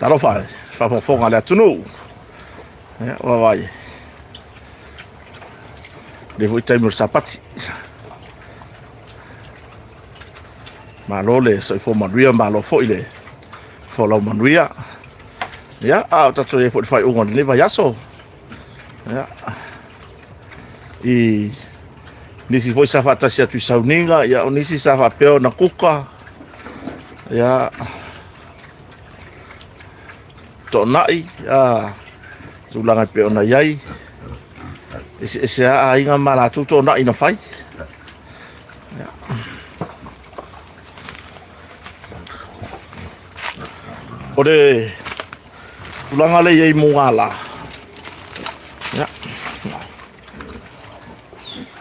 Talofa e, faafogafoga a le atunuu. Ia, vaavaai. Lea foi taimi o le Sapati. Malo le soifua manuia, malo foi le folau manuia. Ia, a o tatou i ai foi i le faaiuga o lenei vaiaso. Ia, i nisi foi sa faatasi atu i sauniga, ia o nisi sa faapea ona kuka, ia, toonai, ia, tulaga e pei ona i ai. Eseese lava aiga ma latou toonai na fai. Ia. O le tulaga lea e i ai mugala, ia,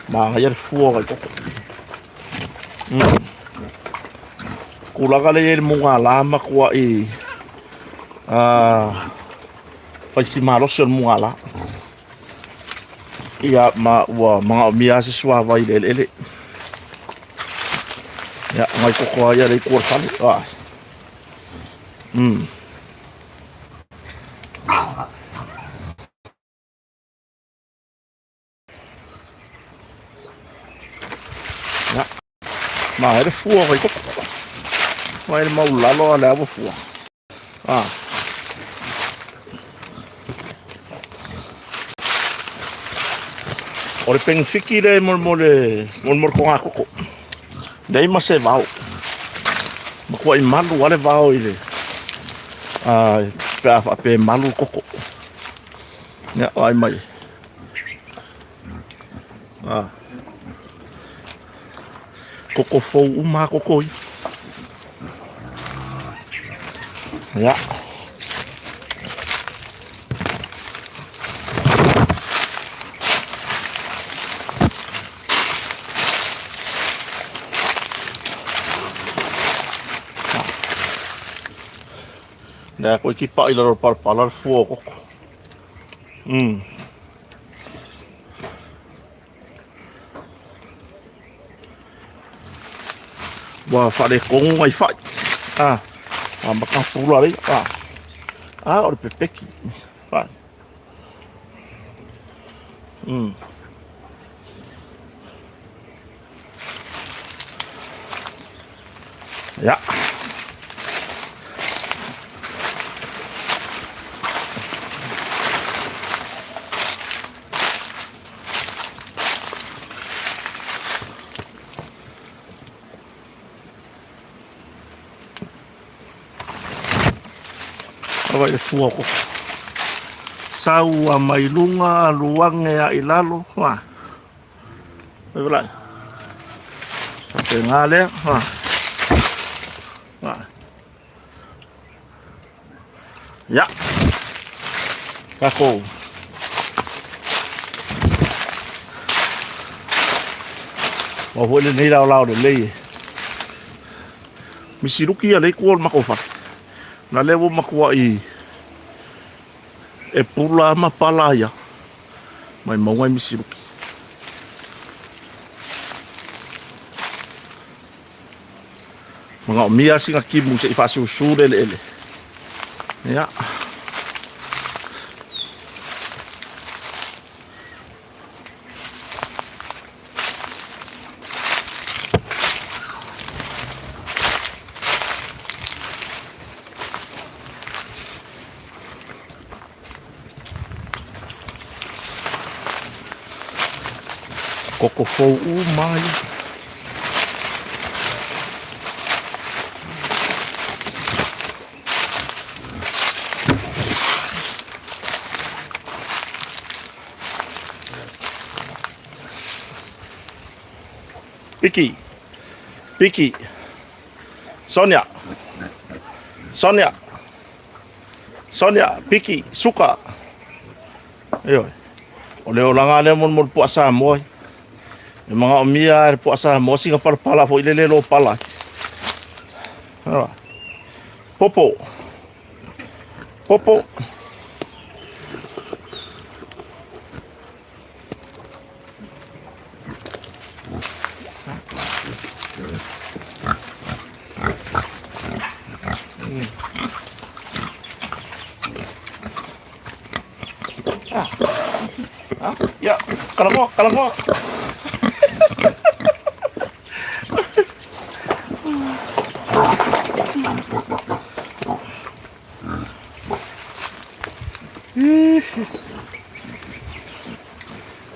manaia le fua o koko. Tulaga lea e i ai le mugala matuai fai si malosi o le mugala. Ia ma ua manaomia lava se suavai i le eleele. Ia, nai koko lava ia lea i tua o le fale. Ah. Ia, ma e le fua o koko. Ma e le maulalo a le awa fua. Ah. O le penefiki lea mo mo le mo mo le togakoko. Leai ma se vao. Matuai malu lava le vao i le pe a faapea e malu le koko. Ia, vaai mai. Ah. Koko fou uma lava koko ia. Ia. Lea koe ki paʻi lalo palapala le fua o koko. Ua faaletonu nai fai. Ah, a makapula lea. Ah, ah o le pepeki. Fai. Ia. Awa i le fua o koko. Sau a mai luga, alu ane a i lalo. Ua. Mai valai. Faapena lea. Ua. Ua. Ia. Tatou. Ua foi lenei laolao lelei e. Misiluki ia le itu o le matou fale. Na lea ua matuai e pula ma pala ia. Mai mauga i Misiluki. Manaomia sina timu se i faasusu le eleele. Ia. Koko fou uma ia. Piki. Piki. Sonia. Sonia. Sonia, Piki, Suka. Ioe. O le olaga lea molimoli puaa Samoa. E manaomia lava e le puaa Samoa sina palapala foi lele lo pala. Ioe. Popo. Popo. Ia, kalagoa, kalagoa.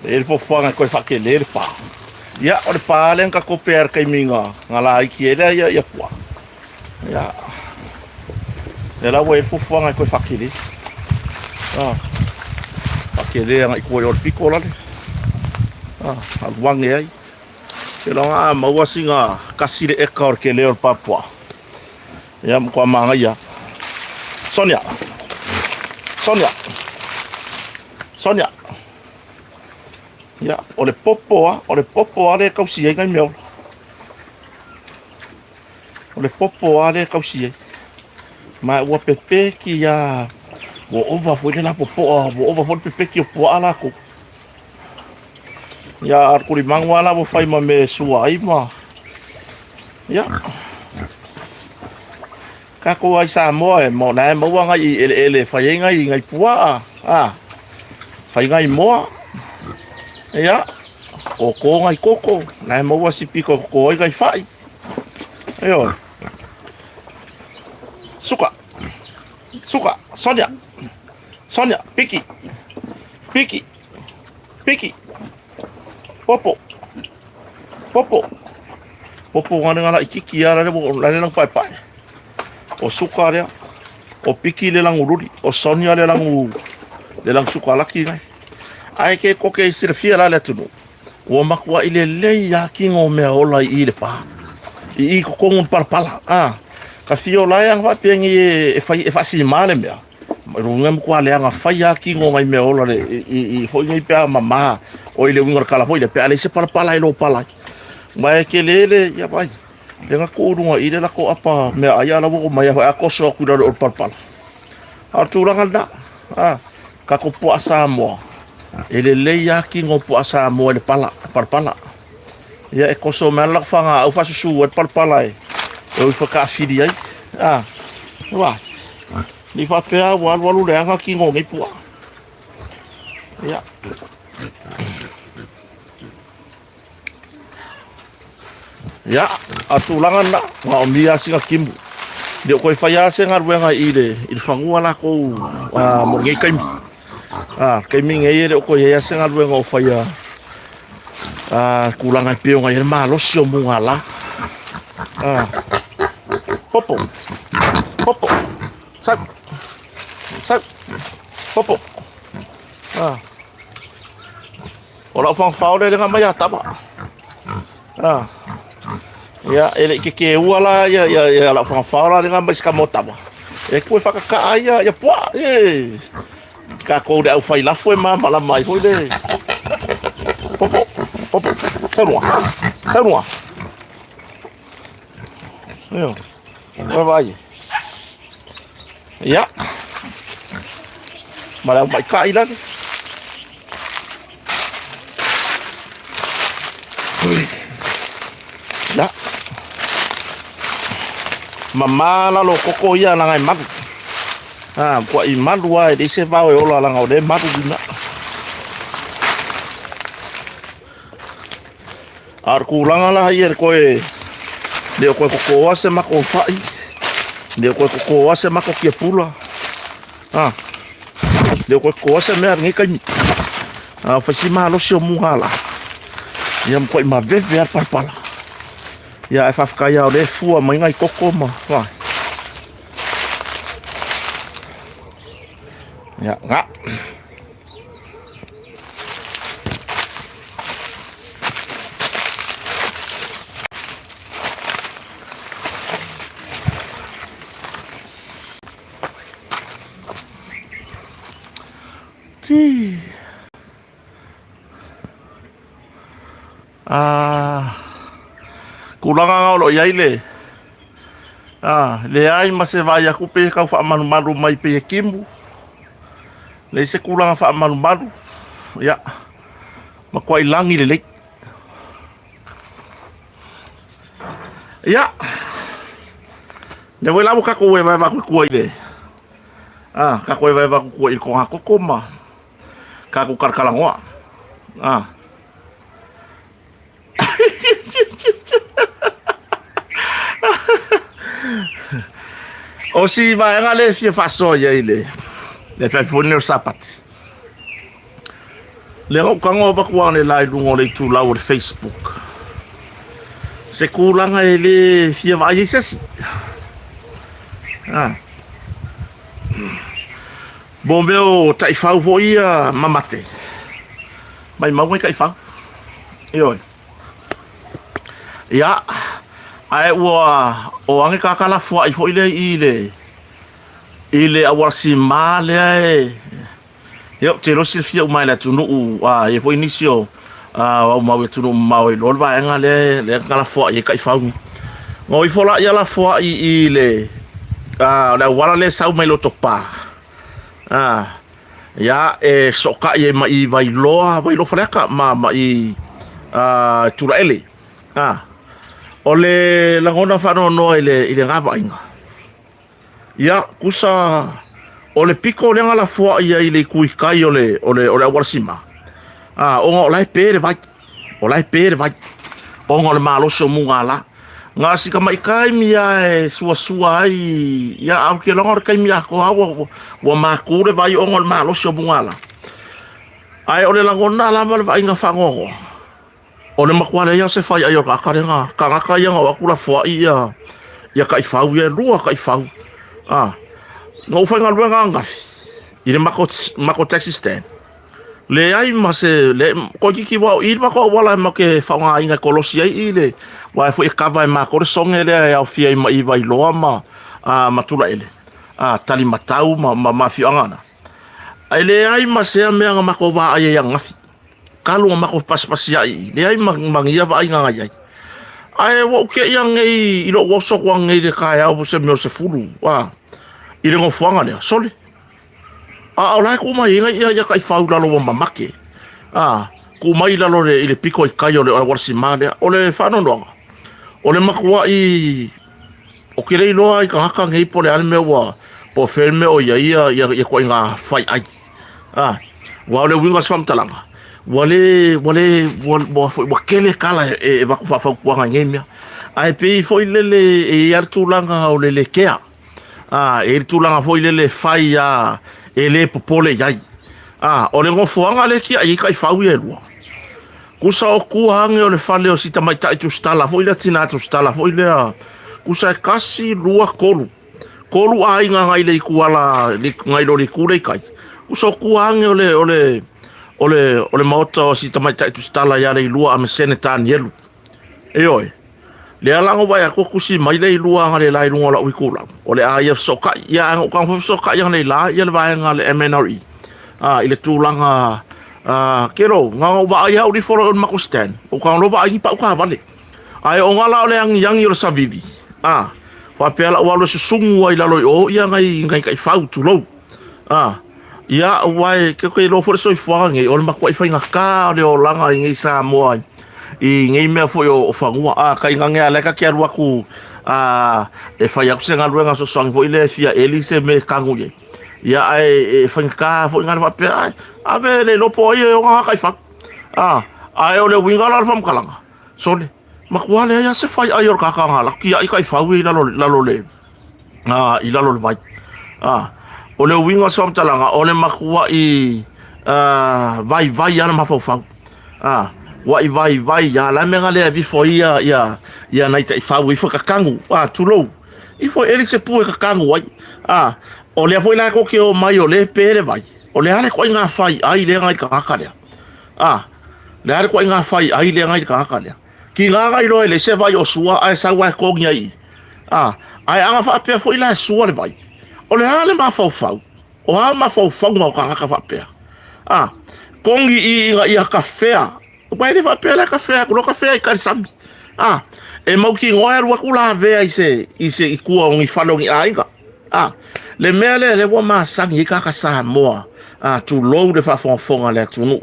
E le fofoaga e koe whakele le pā. Ia, o le pā le nga kope ar kaimi ngā, ngā la iki e lea ia, ia pua. Ia, e la ua e le fofoaga e koe whakele. Ah, whakele anga i koe o le piko lale. Ah, aluange ai. Ke longa a maua singa kasi le eka o le kele o le papua. Ia ma kua māngaia. Sonia. Sonia. Sonia. Ia, o le popo a, o le popo a le kausi ai ngai mea ola. O le popo a le kausi ai. Ma ua pepeki ia, ua ova foi le la popoa, ua ova foi le pepeki o puaa lākou. Ia, a kuri mangu ala ua whai ma me sua ai ma. Ia. Kākou ai Samoa e mo nā e maua ngai i ele ele whai ai ngai ngai puaa. A. Whai ngai moa. Ia. Ko ko ngai koko. Nā e maua si piko ko ai ngai whai. Io. Suka. Suka. Sonia. Sonia. Piki. Piki. Piki. Popo. Popo. Popo ngā ngā i kiki a rare rare lang pae pae. O suka rea. O piki le langu ruri. O Sonia le langu le lang suka laki ngai. Ai ke koke i sirafia la le atunu. Ua makua i le lei a ki ngō mea ola i i le pā. I i kokongu palapala. Ah, ka whio lai ang whapengi e, e, whai, e whasimā le mea. Runga mo kua leanga whai a ki ngō ngai mea ola le, i, i, i hoi ngai pea mamā o i le winga kala hoi le pea le se palapala i lo palai. Mai ke lele, ia vai. Le nga ko urunga i le lako apa mea ai ala woko mai a hoi a koso aku raro o palapala. A tūranga na, a, ka ko poa Samoa. E lelei a ki ngō poa Samoa i le pala, palapala. Ia e koso mea lako whanga au whasusu e palapala e. E ui whakaawhiri ai. A, wā. Ni whapea ua alualu le anga ki ngō ngei pua. Ia. Ia, a tūlanga na, ngā o mia singa kimu. Le o koe whai a se ngā ruenga i le, i le whangua la kou a, mo ngei kaimi. A, kaimi ngei e le o koe hei a se ngā ruenga o whai a, a, kūlanga e peo ngai e malosi o munga la. A, popo, popo, sau, sau, popo. A, O lau whangwhao le lenga mai a tama. Ah. Ia, e le i ke ke ua la, ia, ia, ia, lau whangwhao la lenga mai sika mō tama. E kue whakakaa ia, ia pua, e. Ka kou le au whai lafu e mā mala mai hoi le. Popo, popo, taurua, taurua. Ia, oi vai. Ia. Ma le au mai kai lale. Ia. Mamā lalo koko ia langa e malu. Ah, kua i malu a e leai se vao e ola langa o le malu lina. A o le kūlanga la ia le koe le o koe koko ase mako whai, le o koe koko ase mako kia pula. Ah, le o koe koko ase mea nge kaimi. Ah, whai si malosi o munga la. Ia mkoa i maveve a palapala. Ia e whawhakai au le fua mai ngai koko ma. Wai. Ia, ngā. Tī. Ah, kūlanga ngā o lo iai le. Ah, le ai ma se vai aku pe kau whaamalumalu mai pe e kimu. Leai se kūlanga whaamalumalu. Ia, ma kua i langi lelei. Ia, le wai lawa kako e vai vaku kua i le. Ah, kako e vai vaku kua i le konga koko ma kako karakalangoa. Ah. O si vaega le fia faasoa i ai le le fai o Sapati. Le ou tago avatu lava le la i luga o le itulau o le Facebook. Se tulaga e le fia vaai ai se isi. Ah. Mo mea o taifau foi ia mamate. Maimau ai taifau. Ioe. Ia, ae ua o age kakalafoai foi lea i le i le auala sima lea e Ia, ou te iloa silafia uma e le atunuu, a e i ai foi nisi o aumau i atunuu mamao e iloa le vaega lea lea na lafoai ai taifau. Na o ifo lea lafoai i le o le auala lea e sau mai Lotopa, ia, e fesootai ai ma i Vailoa, Vailoa Faleata ma i Tulaele. O le lagona faanoanoa i lena vaaiga, Ia, tusa o le pito lea na lafoai ai i le itu i tai o le, o le, o le auala sima, a, ona o la e pe le vai, o la e pe le vai, ona o le malosi o mugala. Na si tamaitai taimi lava e suasua ai, ia, ae ou te iloa o le taimi atoa lava ua, ua matu le vai ona o le malosi o mugala. Ae o le lagona lava le vaaiga faanoanoa, O le matua leai lava se faiai o le tagata lea na tagata ia na o atu lafoai ia ia taifau ia e lua taifau. Ah, na ou faigaluega ananafi i le matou matou taxi stand. Leai ma se le toeitiiti aua o i le matou auala e matou te faaaogaina e kolosi ai i le aua e foi e kava e matou le soge lea e aofia ai ma i Vailoa ma ma Tulaele, Talimatau ma ma afioaga na. Ae leai ma sea mea na matou vaai ai ananafi. Talu ona matou pasipasi ai i, leai ma, ma ni ia vaaiga na i ai. Ae ua ou te'i anei i lou oso atu anei i le taeao po o se mea o le 10, a, i le nofoaga lea, sole. A o la e tuu mai ai ia, ia taifau i lalo ua mamake. A, tuu mai i lalo i le pito i tai o le auala sima lea. O le faanoanoaga, o le matuai Ou te le iloa i tagata nei po o le a le mea ua, po o fea le mea o i ai ia, ia, ia ituaiga faiai. Ah, aua o le uiga o se faamatalaga, ua le, ua le, ua, ua, foi, ua tele tala e, e avatu faafautuaga i nei mea. Ae pei foi lele e i ai le tulaga o le le kea. Ah, e i ai le tulaga foi lele e fai lava e le popole i ai. Ah, o le nofoaga lea e tiai ai taifau ia e lua. Kusa o tua age o le fale o si tamaitai tusitala foi lea, tina tusitala foi lea. Kusa e kasi, lua, tolu. Tolu aiga ngai le itu ala, ngai lo le itu le i tai. Kusa o tua age o le, o le, o le, o le maota o si tamaitai tusitala ia Leilua a me Sene Tanielu. Ioe. Lea la na ou vaai atu ua tusi mai le ilua analeila i luga o lau itulau, o le a ia fesootai. Ia ae na ou tago foi fesootai analeila ia le vaega a le MNRE a, i le tulaga a, kelo, na ona ou vaai lava ou lifo loa i le matou stand, ou tago loa vaai ni pau taavale. Ae ona la o le agiagi o le savili, a, faapea la ua alu e susugu ai i lalo i o ia nai, nai taifau, tulou. A, ia, aua e ke iloa foi le soifuaga nei, o le matuai faigata o le olaga i nei Samoa i nei mea foi o, o fanua. A, tainane lava o lea ta te alu atu a, e fai atu se galuega fesoasoani foi lea e fia eli se mea e tanu i ai. Ia, ae e faigata foi nā faapea, ai, ave le iloa po o ai e ona taifau. A, ae o le uiga la o le faamatalaga, sole, matua leai lava se faiai o le tagata na alu atu tiai taifau ia i lalo, lalo le, a, i lalo o le vai. A, o le uiga o se faamatalaga, o le matuai vaivai lava le mafaufau. A, ua'i vaivai lava, la mea na le avifo ai ia, ia, ia nai taifau ifo e kakanu, a, tulou, ifo e eli se pua e kakanu ai. A, o lea foi la tou te omai o lea e pe le vai, o le a le ituaiga faiai lea na i le tagata lea? A, le a le ituaiga faiai lea na i le tagata lea? Tiga na iloa e leai se vai o sua ae sau lava e togi ai i i. A, ae ana faapea foi la e sua le vai, o le a le mafaufau? O a mafaufauga o tagata faapea? A, togi i ina ia kafea. Aua e le faapea la e kafea atu loa kafea i tai i le sami. A, e mautinoa e alu atu lavea i se, i se, i tua o ni fale o ni aiga. A, le mea lea, lea ua masani ai tagata Samoa, a, tulou le faafogafoga a le atunuu.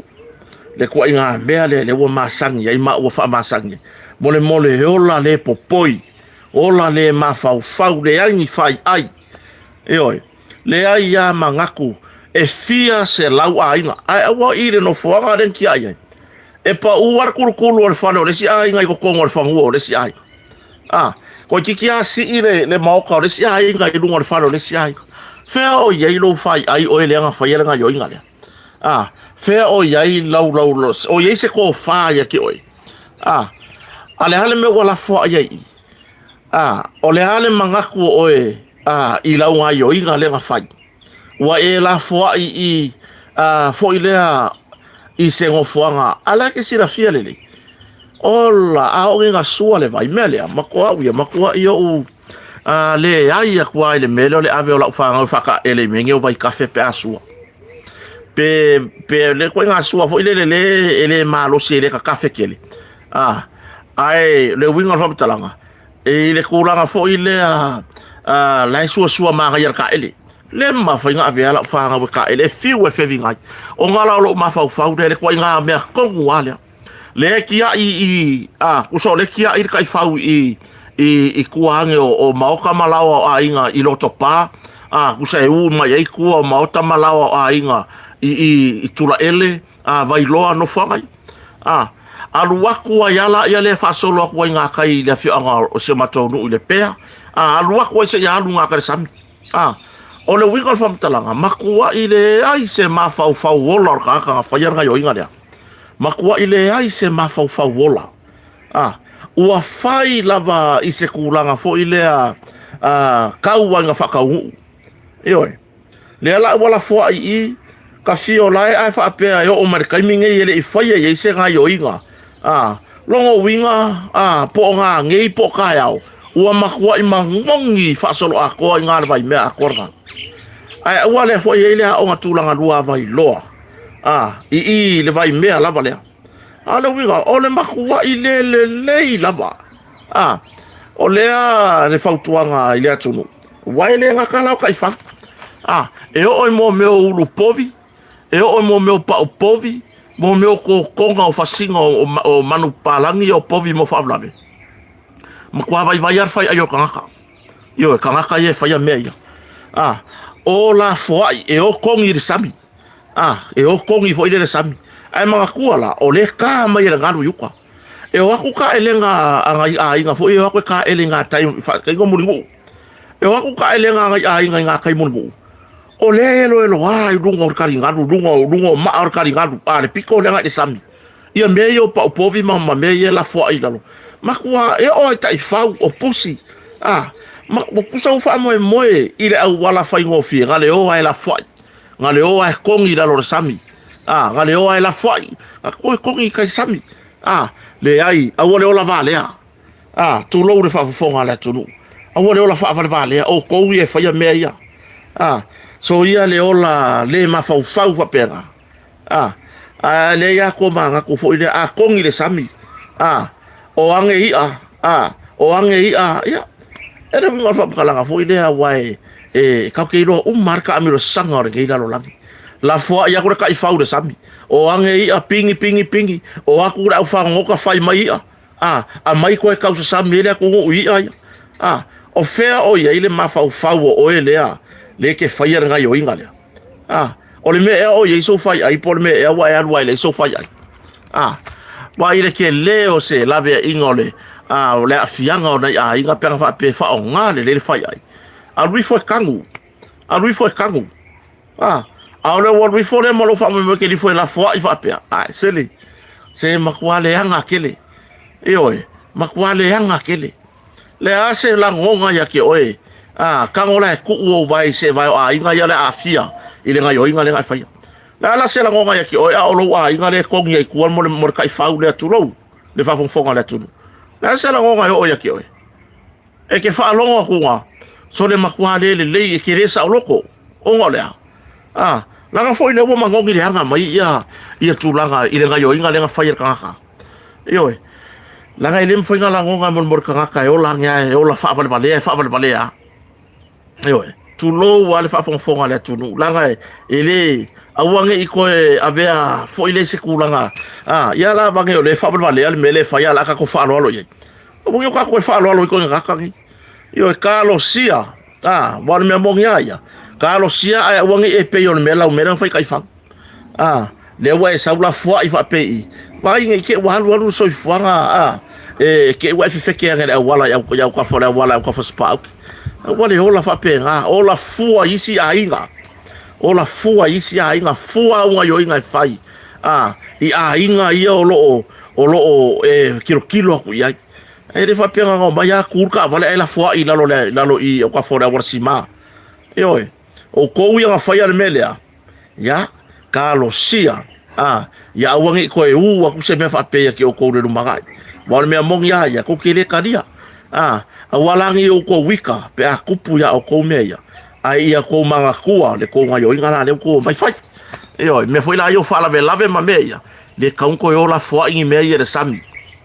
Le ituaiga mea lea, lea ua masani ai ma ua faamasani ai. Molemole e ola le popoi, ola le mafaufau, leai ni faiai. Ioe, leai lava manatu e fia selau aiga. Ae aua i le nofoaga lea na tiai ai. E paʻū lava le kulukulu o le fale o le isi aiga i totonu o le fanua o le isi aiga. A, toeitiiti lava sii le, le maota o le isi aiga i luga o le fale o le isi aiga. Fea o i ai lou faiai oe lea na faia le gaioiga lea? A, fea o i ai lau, lau, lau, o i ai se tofa ia te oe? A, a le a le mea ua lafoai ai i? A, o le a le manatu o oe a, i lau gaioiga lea na fai? Ua e lafoai i, a, foi lea i se nofoaga, a la e te silafia lelei. Ola, a oo ina sua le vai, mea lea, matuai ia, matuai ou a, leai atu lava i le mea lea o le ave o lau fanau e faataele i mea nei o vaitafe pe a sua. Pe, pe le ituaiga sua foi lele le, e le malosi e le tatafe tele. A, ae le uiga o le faamatalaga, e i le tulaga foi lea a, la e suasua manaia le taele. Le mafai ona avea lau fanau e taele, e fiu e feviga ai. Ona la o lou mafaufau lea, le ituaiga mea tonu lava lea. Lea e tiai i, a, tusa o lea e tiai le taifau i, i, i tua ane o, o maota ma laoa o aiga i Lotopa, a, tusa e u mai ai tua o maota ma laoa o aiga i, i, i Tulaele, a, Vailoa, nofoaga ia. A, alu atu ai lava lea lea faasolo atu ai gatai i le afioaga o si o matou nuu i Lepea, a, alu atu ai seia alu gatai i le sami. A, o le uiga o le faamatalaga, matuai leai se mafaufau ola o le tagata na faia le gaoioiga lea. Matuai leai se mafaufau ola. A, ua fai lava i se tulaga foi lea a, tau ai na faataunuu. Ioe. Lea la ua lafoai i i, ka fio lae ae faapea e oo mai le taimi nei e le i faia i ai se gaoioiga. A, lona uiga, a, po o nanei po o taeao, ua matuai manogi faasoloatoa i na le vaimea atoa lena. Ae aua lea foi e i ai le aoga tulaga lua a Vailoa, a, i i le vaimea lava lea. A o le uiga, o le matuai le lelei lava. A, o lea le fautuaga i le atunuu, aua e le gata la o taifau. A, e oo i mo mea o ulu povi, e oo i mo mea o pau povi, mo mea o totoga o fasiga o, o, o manu palagi o povi mo faalavelave. Matua vaivai lava le faiai o le tagata. Ioe, tagata ia e faia mea ia. A, o lafoai e o kogi i le sami. A, e o kogi foi le sami. Ae manatua la, o lea e ka mai e le galu i uka. E o atu taelega a nai aiga foi, e o atu e taele i gatai, faataitaiga o Mulinuu. E o atu taelega a nai aiga i gatai Mulinuu. O lea e eloeloa i luga o le taligalu, luga o, luga o maa o le taligalu, a le pito lea agai i le sami. Ia mea ia o pau povi ma, ma mea ia e lafoai i lalo. Matua, e oo i taifau, o pusi, a, ma, ua tusa ua faamoemoe i le auala faigofie, na le o lava e lafoai. Na le o lava e kogi i lalo o le sami. A, na le o lava e lafoai. Na toe kogi i tai sami. A, leai, aua le ola valea. A, tulou le faafofoga a le atunuu. Aua le ola faavalevalea, outou ia e faia mea ia. A, soia le ola le mafaufau faapena. A, a leai lava tomanatu foi lea, a kogi le sami, a, o age i'a, a, o age i'a, ia, e le uiga o le faamatalaga foi lea, aua e, e tatou te iloa uma lava le taamilosaga o lenei lalolagi. Lafoai atu le taifau i le sami, o age i'a, pigi, pigi, pigi, o atu le aufagogota fai mai i'a, a, aumai toe tausasami ai le atunuu i i'a ia. A, o fea o i ai le mafaufau o oe lea, lea e te faia le gaoioiga lea? A, o le mea ea o i ai sou faiai po o le mea ea ua e alu ai e leai sou faiai? A, aua i le tele o se laveaiga o le, a, o le aafiaga o nai aiga pe ana faapea e faaaoga lelei le faiai. Alu ifo e tanu, alu ifo e tanu. A, a o le ua alu ifo lea ma lou faamoemoe e te alu ifo e lafoai faapea, ae sele, se matua leaga tele. Ioe, matua leaga tele. Le a se lagona ia te oe, a, tago la e tuu ou vae i se vae o aiga ia le aafia i le gaioiga lea na e faia. Le a la se lagona ia te oe, a o lou aiga lea e togi ai tua mo le, mo le taifau lea, tulou le faafogafoga a le atunuu. Le a se lagona e oo ia te oe? E te faalogo atu ga, sole matua le lelei e te le saoloto, ona o le a? A, leaga foi lea ua manogi leaga mai ia, ia tulaga i le gaioiga lea na fai e le tagata. Ioe. Leaga e le mafai ona lagona e molemole tagata e ola ane lava, e ola faavalevalea, e faavalevalea lava. Ioe. Tulou lava le faafogafoga a le atunuu, leaga e le, aua ne i toe avea foi lea i se tulaga, a, ia la vane o lea e faavalevalea le mea lea e fai, a o le a tatou faaaloalo i ai. Aua ne i o tatou toe faaaloalo i ituaiga tagata nei. Ioe, talosia, a, aua o le mea moni lava ia, talosia ae aua ne i e pei o le mea lau mea lea na fai taifau. A, lea ua e sau lafoai faapei i, Vaai nei te ua alualu le soifuaga a e te ua e fefete ane i le auala i autafa o le auala i autafa o Sipauki. Aua le ola faapena, ola fua i isi aiga. Ola fua i isi aiga, fua au gaioiga e fai a i aiga ia o lo o o lo o e tilotilo atu i ai. E le faapea na omai lava tu le taavale ae lafoai i lalo i lalo i autafa o le auala sima. Ioe, outou ia na faia le mea lea, ia, talosia, a, ia aua ne i toe ū atu se mea faapea ia te outou i le lumanai. Aua o le mea moni lava ia, tou te le talia. A, aua la ne i outou ita pe a tupu ia outou mea ia, ae ia outou manatua le tou gaioiga la lea ua outou omai fai. Ioe, mea foi la ia o faalavelave ma mea ia, le tatau ona toe o lafoai ni mea ia i le sami.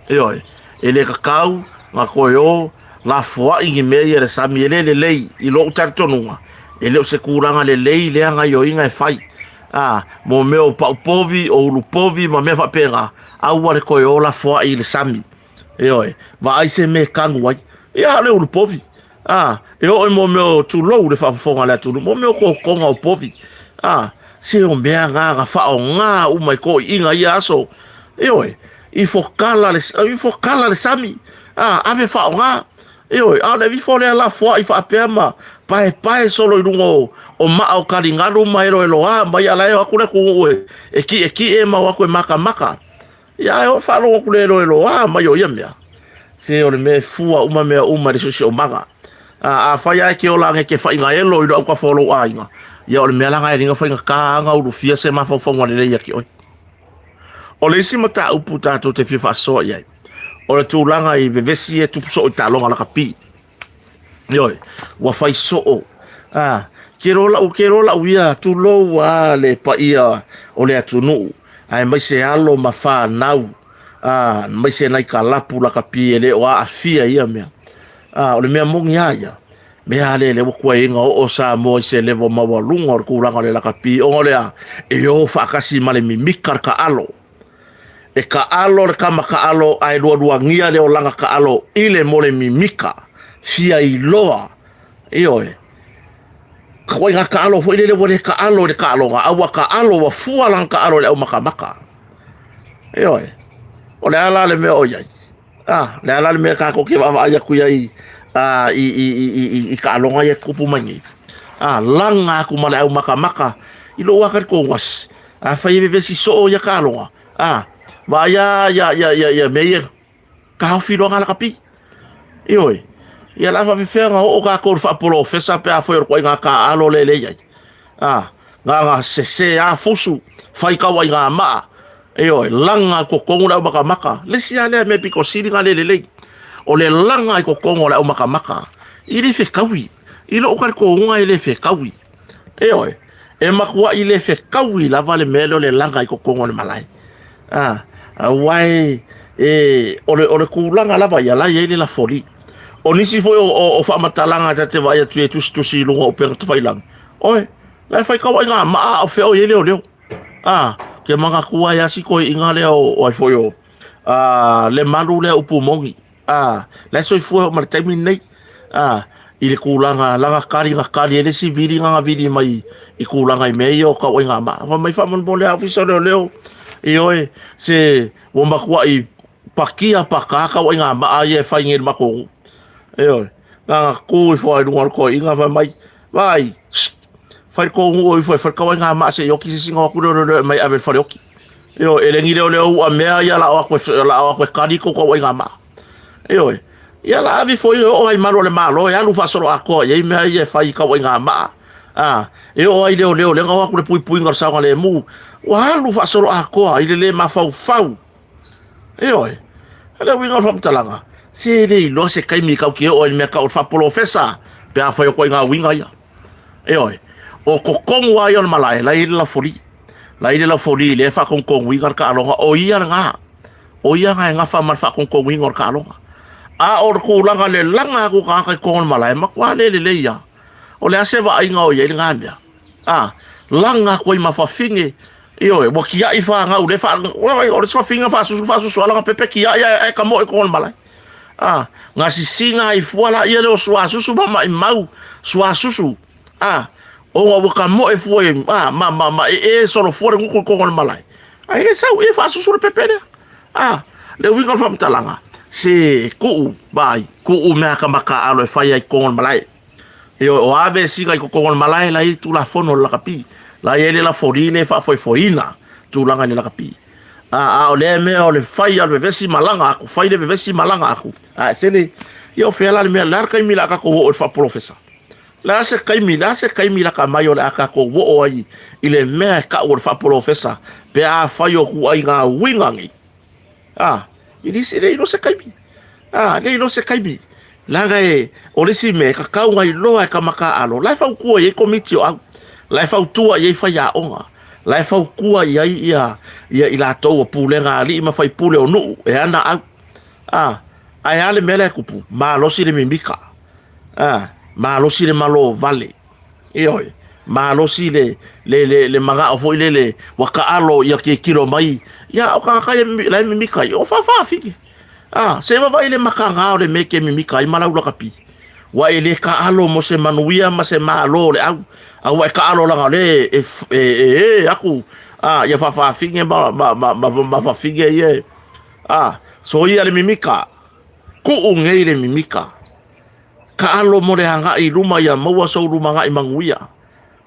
Ioe, e le tatau ona toe o lafoai ni mea ia i le sami, e le lelei i lou talitonuga, e le o se tulaga lelei lea gaioiga e fai. A, mo mea o pau povi, o ulu povi ma mea faapena, aua le toe o lafoai i le sami. Ioe, vaai se mea e tanu ai. Ia, a o le ulu povi. A, e oo i mo mea o tulou le faafofoga a le atunuu, mo mea o totoga o povi. A, se o mea na na faaaoga uma i toeaiina i ia aso. Ioe, ifo kala le, ifo kala le sami. A, ave faaaoga. Ioe, a o le ifo lea lafoai faapea ma paepae solo i luga o, o maa o taligalu ma eloeloa mai a la e o atu le atunuu e, e kiʻekiʻe ma o atu e makamaka. Ia ae o faalogo atu le eloeloa mai o ia mea. Se o le mea e fua uma mea uma i le siosiomaga. A, afai lava e te ola age e te faigaelo i lou autafa o lou aiga, ia o le mea la na e liga faigata lava ona ulufia se mafaufauga lelei ia te oe. O le isi mataupu tatou te fia faasoa i ai, o le tulaga i vevesi e tupu soo i taaloga lakapi. Ioe, ua fai soo. A, ke loa lau, ke loa lau ia, tulou a le paia o le atunuu, aemaise alo ma fanau, a, aemaise nai kalapu lakapi e le o aafia i ia mea. A, o le mea moni a ia, mea a lea lea ua tuaiina oo Samoa i se level maualuga o le tulaga o le lakapi, ona o le a, e o faatasi ma le mimika le taalo. E kaalo le kama kaalo ae lualuagia le olaga kaalo i le mole mimika, fia iloa, ioe, ituaiga kaalo foi lele ua le kaalo i le kaaloga, a ua kaalo ua fua lana kaalo i le aumakamaka. Ioe, o le a la le mea o i ai? A, le a la le mea tatou te vaavaai atu i ai a, i, i, i, i, i, i taaloga ia e tutupu mai nei? A, laga atu ma le aumakamaka i lou lava talitonuga, Afai e vevesi soo ia taaloga, a, vaai a ia, ia, ia, ia mea ia, taofi loa ngā lakapi. Ioe, ia la faafefea na oo kākou i le faapolofesa pe afai o le ituaiga taaalo lea lea i ai. A, ngā ngā sese a fusu, fai tau ai ngā maa. Ioe, laga i totonu le aumakamaka. Le isi a lea mea pito sili ngā le lelei. O le laga i totonu o le aumakamaka, i le fetaui. I lou talitonuga e le fetaui. Ioe, e matuai le fetaui lava le mea lea o le laga i totonu o le malae. A, aua e, e, o le, o le tulaga lava ia la e i ai le lafoli. O nisi foi o, o, o faamatalaga ta te vaai atu i e tusitusi i luga o upega tafailagi, oe, la e fai tau ai ngā maa a o fea o i ai leoleo. A, ke manatu ai a si toeaina lea o, o ai foi o, a, Lemalu lea upu moni. A, la e soifua oo ma le taimi lenei, a, i le tulaga lana kali na kali ai le isi vili na vili mai i tulaga i mea ia o tauaiga maa. Fai mai faamolemole a Ofisa o Leoleo, ioe, se ua matuai pakia pakaa tauaiga maa ia e fai nei i le matou nuu. Ioe, na ona tu ifo lava i luga o le toeaina fai mai, vaai, fai le tou nuu ifo e fai le tauaiga maa se i oti se isi ona o atu lea o leoleo e aumai e ave i le faleoti. Ioe, e le ni leoleo u'a mea ia la o atu e, la o atu e kali tou tauaiga maa. Ioe, ia la ave foi e oo ai malu o le Malo e alu faasoloatoa i ai mea ia e fai i tauaiga maa. A, e oo ai leoleo lea na o atu le puipuiga o le saogalemu, ua alu faasoloatoa i le le mafaufau. Ioe, o le uiga o le faamatalaga, se le iloa se taimi e tatou te oo ai i le mea tau o le faapolofesa pe afai o ituaiga uiga ia. Ioe, o totonu lava ia o le malae, la e i ai le lafoli. La e i ai le lafoli lea e faatonutonuina le taaloga, o ia lena. O ia lena e gafa ma le faatonutonuina o le taaloga. A o le tulaga i le laga atu o tagata i totonu o le malae, e matua le lelei lava. O le a se vaaiga o i ai lena mea? A, laga atu ai ma fafine, ioe, ua tiai fanau lea fa, o le isi fafine faasusu faasusu lava lana pepe tiai ae, ae kamoe i totonu o le malae. A, gasisiga ai fua laia lea o suasusu ma maimau suasusu, a, ona ua kamoe fua i, a, ma, ma, ma ee solofua le gutu i totonu o le malae. Ae le sau e faasusu le pepe lea. A, le uiga o le faamatalaga, se kuu, vaai, kuu mea ka makaalo e fai ai totonu o le malae. Ioe, o a vesiga i totonu o le malae, la e i ai Tulafono o le lakapi. La e i ai le lafoli lea e faafoefoeina tulaga i le lakapi. A, a o lea mea o le fai o le vevesi malaga atu, fai le vevesi malaga atu, a e sele, ia o fea la le mea, le a le taimi o le a tatou oo i le faapolofesa? Le a se taimi, le a se taimi lata mai o le a tatou oo ai i le mea e tau o le faapolofesa pe afai o ituaiga uiga nei? A, e le se, le iloa se taimi. A, le iloa se taimi. Leaga e, o le isi mea, e tatau ona iloa e ka makaalo, la e fautua i ai komiti o au, la e fautua i ai faiaoga, la e fautua i ai ia, ia i latou o pulega a alii ma faipule o nuu e ana au. A, ae a le mea lea e tupu? Malosi le mimika. A, malosi le malo vale. Ioe, malosi le, le, le, le manao foi lele ua taalo ia tilotilo mai, ia o tagata ia la e mimika ai, o faafafine. A, se vaavaai le mataga o le mea e te mimika ai ma lau lakapi. Ua e le taalo mo se manuia ma se malo o le au, a ua e taalo leaga o lea e, e, e, e aku a, ia faafafine ma, ma, ma, ma, ma fafine ia e, a, soia le mimika, kuu nei le mimika. Taalo mo le agai i luma ia maua sou lumanai manuia.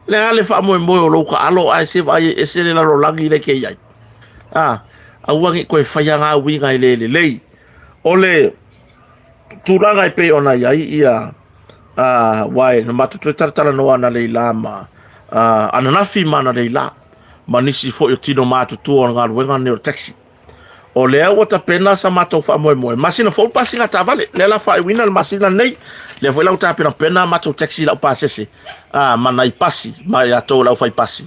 Le a le faamoemoe o lou taalo ae se vaai e ese le lalolagi lea e te i ai. A, aua ne i toe faia na uiga e le lelei. O le tulaga e pei ona i ai ia, a, aua na matou toe talatalanoa analeila ma, a, ananafi ma analeila ma nisi foi o tino matutua o le galuega lenei o le taxi. O lea ua tapena sa matou faamoemoe, masina fou le pasiga taavale. Lea la faaiuina le masina lenei. Lea foi la ua tapenapena a matou taxi lau pasese, a, ma nai pasi, ma i latou le aufaipasi,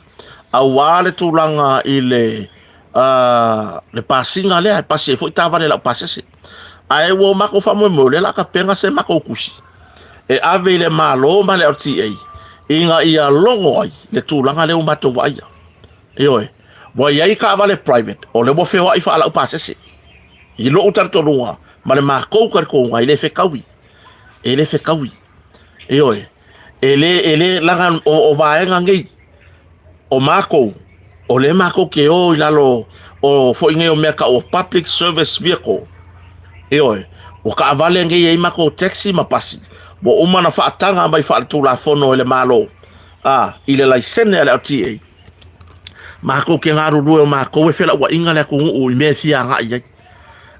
aua le tulaga i le, a, le pasiga lea, e pasi ai foi taavale lau pasese. Ae ua matou faamoemoe, o lea la a tapena se matou tusi e ave i le Malo ma le LTA ina ia logo ai le tulaga lea ua matou vaaia. Ioe, ua i ai taavale private o lea ua feoai faalaupasese. I lou talitonuga ma le matou talitonuga e le fetaui. E le fetaui. Ioe, e le, e le, leaga o, o vaega nei, o matou, o lea matou te o i lalo o foi nei o mea tau o public service vehicle. Ioe, ua taavale nei e i ai matou taxi ma pasi, ua uma ona faataga mai faaletulafono e le Malo, a, i le laisene a le LTA. Matou te galulue o matou e felauaiga le atunuu i mea e fia agai ai.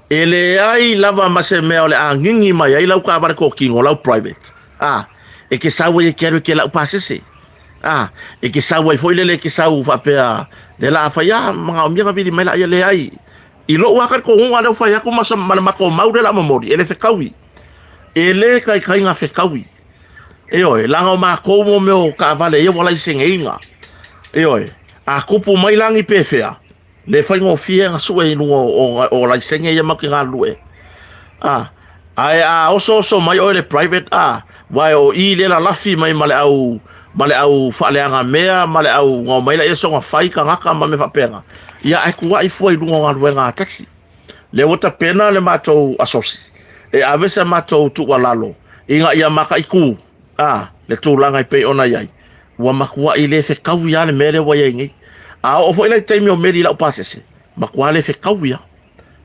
E leai lava ma se mea o le a gigi mai ai lau taavale tokino, lau private. A, e te sau ai e te alu e te lau pasese. A, e te sau ai foi lele e te sau faapea, lea la a fai, a, manaomia na vili mai laa ia, leai. I lou lava talitonuga lea ua fai atu ma, ma le matou mau lea o le a momoli, e le fetaui. E le taitai na fetaui. Ioe, leaga o matou mo mea o taavale ia ua laiseneina. Ioe, a tupu mai la ni pefea, le faigofie ona sue i luga o, o, o laisene ia matou te galulue. A, ae a osooso mai oe le private, a, wae o i lea lalafi mai ma le au ma le au faaleaga mea ma le au gao mai laia soga fai tagata ma mea faapena. Ia ae tuai fua i luga o galuega a taxi. Lea ua tapena le matou asosi e ave sa matou tuualalo ina ia mataitu a le tulaga e pei ona i ai. Ua matuai le fetaui lava le mea lea ua i ai nei. A oo foi la i taimi o meli laupasese, matua le fetaui lava.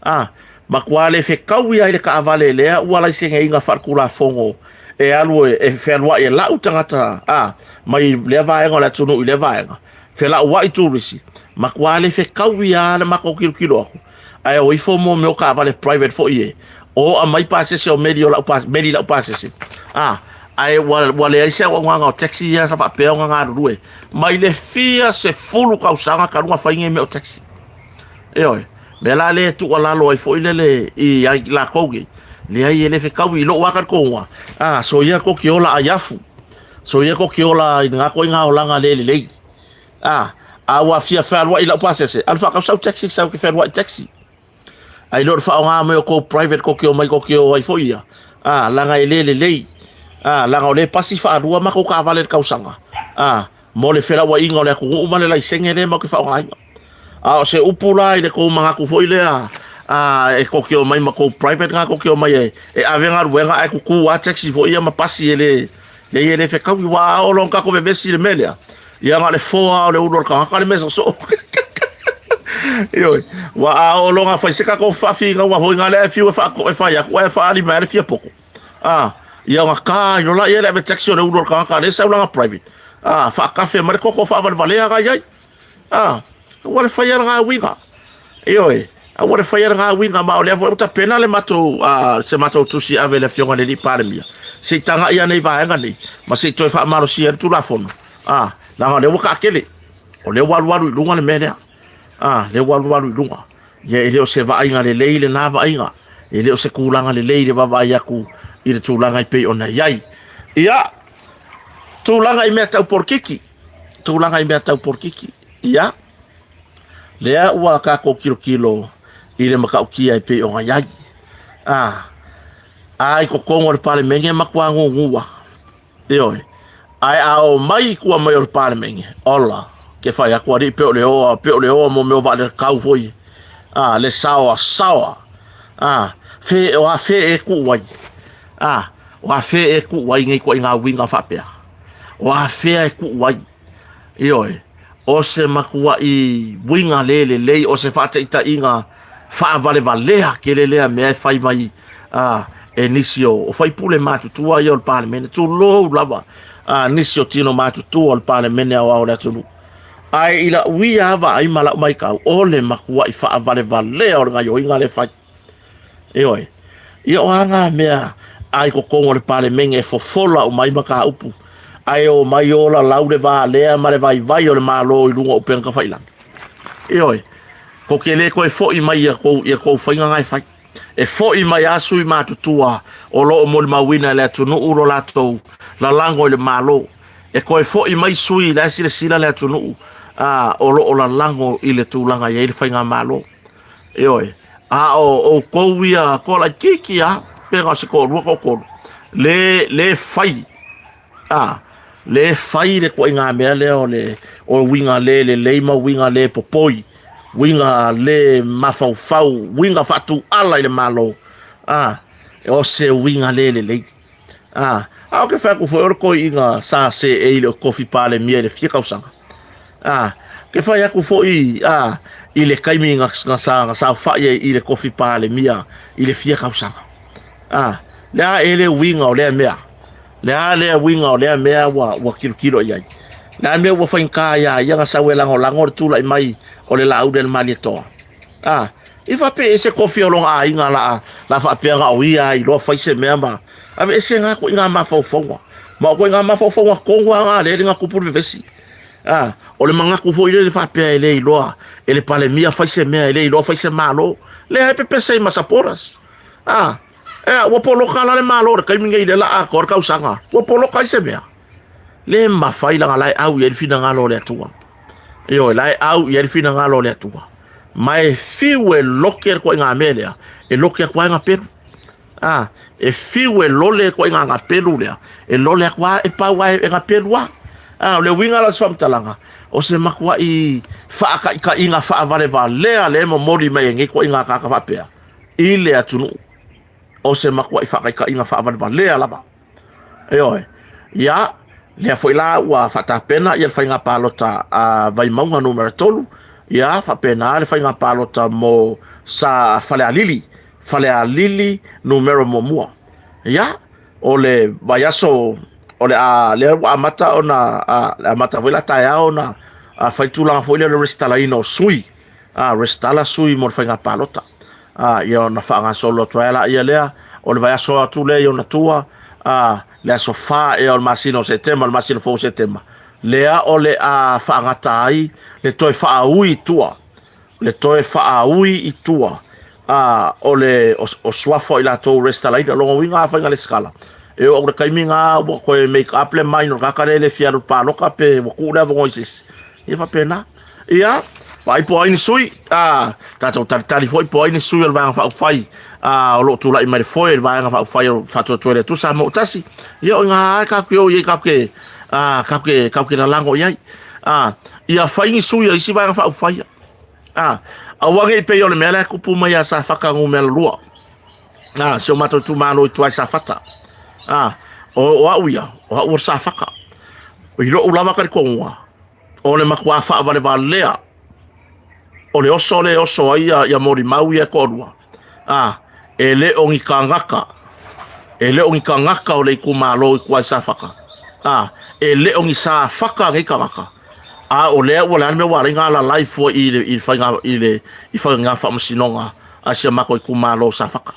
A, matua le fetaui lava i le taavale lea ua laiseneina faaletulafono e alu e fealuai e lau tagata a mai lea vaega o le atunuu i lea vaega, felauai turisi, matua le fetaui lava le matou tilotilo atu. Ae o ifo mo mea o taavale private foi e o aumai pasese o meli o lau meli lau pasese. A, ae ua, ua leai se auaunaga o taxi ia sa faapea ona galulue mai le fia sefulu tausaga talu ona fai nei mea o taxi. Ioe, mea la lea e tuualalo ai foi lele i ai latou nei, leai e le fetaui i lou lava talitonuga, a, soia tou te ola aiafu, soia tou te ola i lena ituaiga olaga le lelei. A, a ua fia fealuai i lau pasese, alu faatau sau taxi, sau ke fealuai taxi. Ai le o le faaaoga mai o kou private kou te omai kou te o ai foi ia. A, leaga e le lelei. A, leaga o lea e pasi faalua matou taavale i le tausaga. A, mo le felauaiga o le atunuu ma le laisene lea matou te faaaogaina. A o se upu la i le tou manatu foi lea, a, e tou te omai ma kou private na tou te omai e, e ave galuega ae tutu lava taxi foi ia ma pasi e le, leai e le fetaui. Ua a oo loa ona tatou vevesi i le mea lea, ia na o le foa lava o le ulu o le tagata le mea sosoo. Ioe, ua a oo loa fai se tatou faafinauga foi na lea e fiu e faatoe e fai atu ae faalima ai le fia poto. A, ia ona ta ai loa lea le ave taxi o le ulu o le tagata lea e sau lana private. A, faatafe mai le toto faavalevalea na i ai. A, ua le faia lena uiga. Ioe, aua le faia lena uiga, ma o lea foi ua tapena le matou, se matou tusi ave i le Afioga i le Alii Palemia, se i tagai ane i vaega nei, ma se i toe faamalosia ai le Tulafono, a, leaga o lea ua taatele, o lea ua alualu i luga le mea lea, a, lea ua alualu i luga. Ia e le o se vaaiga lelei lena vaaiga, e le o se tulaga lelei le vaavaai atu i le tulaga e pei ona i ai. Ia, tulaga i mea tau polokiki, tulaga i mea tau polokiki, ia, lea ua tatou tilotilo i le matautia e pei ona i ai. A, a i totonu o le Palemene e matua gugu lava. Ioe. Ae a o mai i tua mai o le Palemene, ola, ke fai atu alii pe o le oa, pe o le oa mo mea o vaalele tau foi. A, le saoa, saoa. A, fe, o a fe e tuu ai. A, o a fe e tuu ai nei ituaiga uiga faapea. O a fea e tuu ai. Ioe, o se matuaʻi uiga le lelei, o se faataitaiga faavalevalea tele lea mea e fai mai a, e nisi o, o faipule matutua ia o le Palemene, tulou lava a, nisi o tino matutua o le Palemene aoao o le atunuu. Ae i lau ia vaai ma lau matau, o le matuaʻi faavalevalea o le gaioiga lea e fai. Ioe. Ia o a ngā mea a i totonu o le Palemene e fofola uma ai mataupu, ae o mai ola lau le valea ma le vaivai o le Malo i luga o upega tafailagi. Ioe. Ko te le toe foi mai ia kou, ia kou faiga ngā e fai. E foi mai a sui matutua o lo o molimauina e le atunuu lo latou lalago i le Malo. E toe foi mai sui la e silasila le atunuu a, o lo o lalago i le tulaga i ai le faigamalo. Ioe, a o outou ia toa laitiiti lava, pe na o se toalua toatolu, le, le fai, a, le fai le ituaiga mea lea o le o uiga le lelei ma uiga le popoi, uiga le mafaufau, uiga faatuala i le Malo, a, o se uiga le lelei. A, a o ke fai atu foi o le toeaina sa seei i le tofi Palemia i le fia tausaga. A, ke fai atu foi a, i le taimi na, na sa na saofai ai i le tofi Palemia i le fia tausaga. A, le a e le uiga o lea mea. Le a lea uiga o lea mea ua, ua tilotilo i ai. Le a mea ua faigata iā ia na sau e lagolago le tulai mai o le Laauli a le Malietoa. A, i faapea e se kofi o lona aiga la, la faapea na o ia iloa fai se mea ma ave ese ngā koe ngā mafaufauga. Ma o koe ngā mafaufauga tonu a ngā lele ngā kupu le vevesi. A, o le manatu foi lele faapea e le iloa e le Palemia fai se mea, e le iloa fai se Malo. Lea e pepese i ma supporters. A, e a, ua poloka la le Malo le taimi nei le la atoa le tausaga. Ua poloka ai se mea. Le mafai laga la e au i ai le finagalo o le Atua. Ioe, la e au i ai le finagalo o le Atua. Ma e fiu e loke le ituaiga mea lea, e loke atu ai gapelu. A, e fiu e lole le ituaiga gapelu lea, e lole atu lava, e pau lava e gapelu lava. A, o le uiga la o se faamatalaga, o se matuai faataitaiga faavalevalea lea e momoli mai e nei ituaiga tagata faapea i le atunuu. O se matuai faataitaiga faavalevalea lava. Ioe. Ia, lea foi la ua faatapena ia le faiga palota a Vaimauga numera 3, ia faapena le faiga palota mo sa Falealili, Falealili numera 1. Ia, o le vaiaso o le a lea ua amata ona a, le amata foi la taeao ona a, fai tulaga foi lea o le resitalaina o sui, a, resitala sui mo le faiga palota. A, ia ona faagasolo atu ai laia lea, o le vaiaso atu lea i ona tua, a, le aso 4 ea o le masina o Setema, le masina fou o Setema, lea o le a faagata ai le toe faaui i tua, le toe faaui i tua, a, o le o, o suafa o i latou resitalaina. Lona uiga afai na resitala, e oo atu i le taimi na ua toe make up le mind o le tagata lea e le fia alu i le paloka pe ua tuu le avanoa i se isi. Ia faapena. Ia, vaai po o ai ni sui, a, tatou talitali foi po o ai ni sui o le Vaega Faaupufai a, o lo o tulai mai le foe i le Vaega Faaupufai o Faatuatua i le Atua Samoa ua tasi. Ia, o i gā e tatou te o i ai, tatou te, a, tatou te, tatou te lalago i ai. A, ia fai ni sui o isi Vaega Faaupufai. A, aua ne i pei o le mea la e tupu mai ia Safata numera 2. A, si o matou itumalo i tua i Safata. A, o, o au ia, o au o le Safata. I lou lava talitonuga, o le matuā faavalevalea. O le oso lea e oso ai ia molimau ia e toalua, a, e le o ni tagata, e le o ni tagata o le itumalo i tua i Safata, a, e le o ni Safata nei tagata, a o lea ua le a le mea ua ala ai ona alalai fua i le, i le faiga, i le, i faiga faamasinoga a si a matou itumalo o Safata.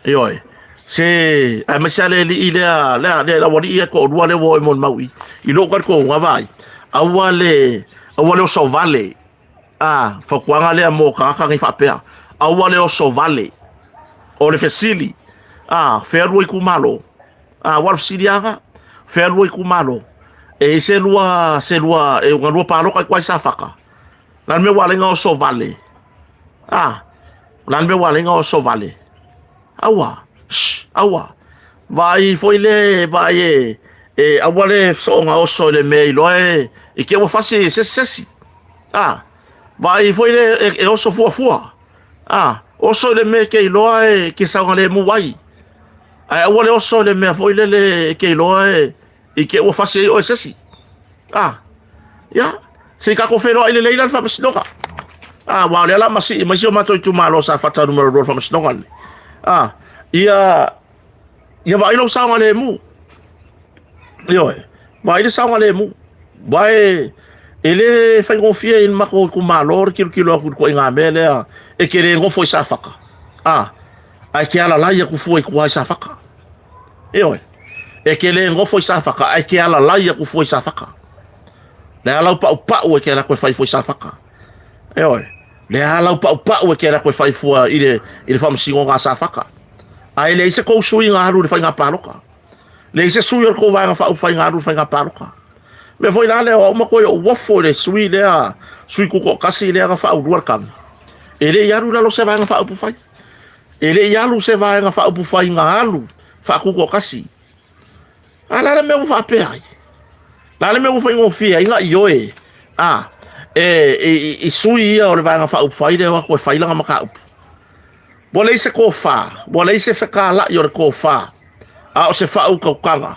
Ioe. Se, aemaise lava le alii lea, lea, le aualii ia e toalua lea ua o e molimau i, i lou talitonuga vaai, aua le, aua le oso vale, a, fautuaga lea mo tagata nei faapea, aua le oso vale. O le fesili, a, fea lua itumalo? A, aua o le fesili lava lena, fea lua itumalo? E i ai se lua, se lua, e una lua palota i tua i Safata? O le a le mea ua ala ai ona oso vale? A, o le a le mea ua ala ai ona oso vale? Aua, shh, aua. Vaai foi le, vaai e, e aua le soona oso i le mea iloa e, i te ua fasi e se isi se isi. A, vaai foi le, e, e oso fuafua. A, oso i le mea e te iloa e ke saogalemu ai. Ae aua le oso i le mea foi lele e te iloa e, i te ua fasi ai oe se isi. A, ia, se i tatou feiloai lelei la le faamasinoga. A, aua o lea la masii mai si o matou itumalo Safata numera 2 le faamasinoga lenei. A, ia, ia vaai lou saogalemu. Ioe, vaai le saogalemu. Aua e, e le faigofie i le matou itumalo le tilotilo atu i le ituaiga mea lea e te le nofo i Safata. A, ae te alalai atu fua i tua i Safata. Ioe. E te le nofo i Safata, ae te alalai atu fua i Safata. Le a lau paupau e te alu atu e fai fua i Safata. Ioe. Le a lau paupau e te alu atu e fai fua i le, i le faamasinoga a Safata. Ae leai se tou sui na alu i le faiga palota. Leai se sui o le tou vaega faaupufai na alu i le faiga palota. Mea foi la lea o au ma toe ou ofo i le sui lea, sui tutoatasi lea na faaulua le tama. E le i alu i lalo o se vaega faaupufai. E le i alu se vaega faaupufai na alu faatutoatasi. A o le a le mea ua faapea ai? O le a le mea ua faigofie ai na ioe a e, e, i sui ia o le vaega faaupufai lea o atu e fai lana mataupu? Ua leai se tofa, ua leai se fetalai o le tofa, a o se faautautaga.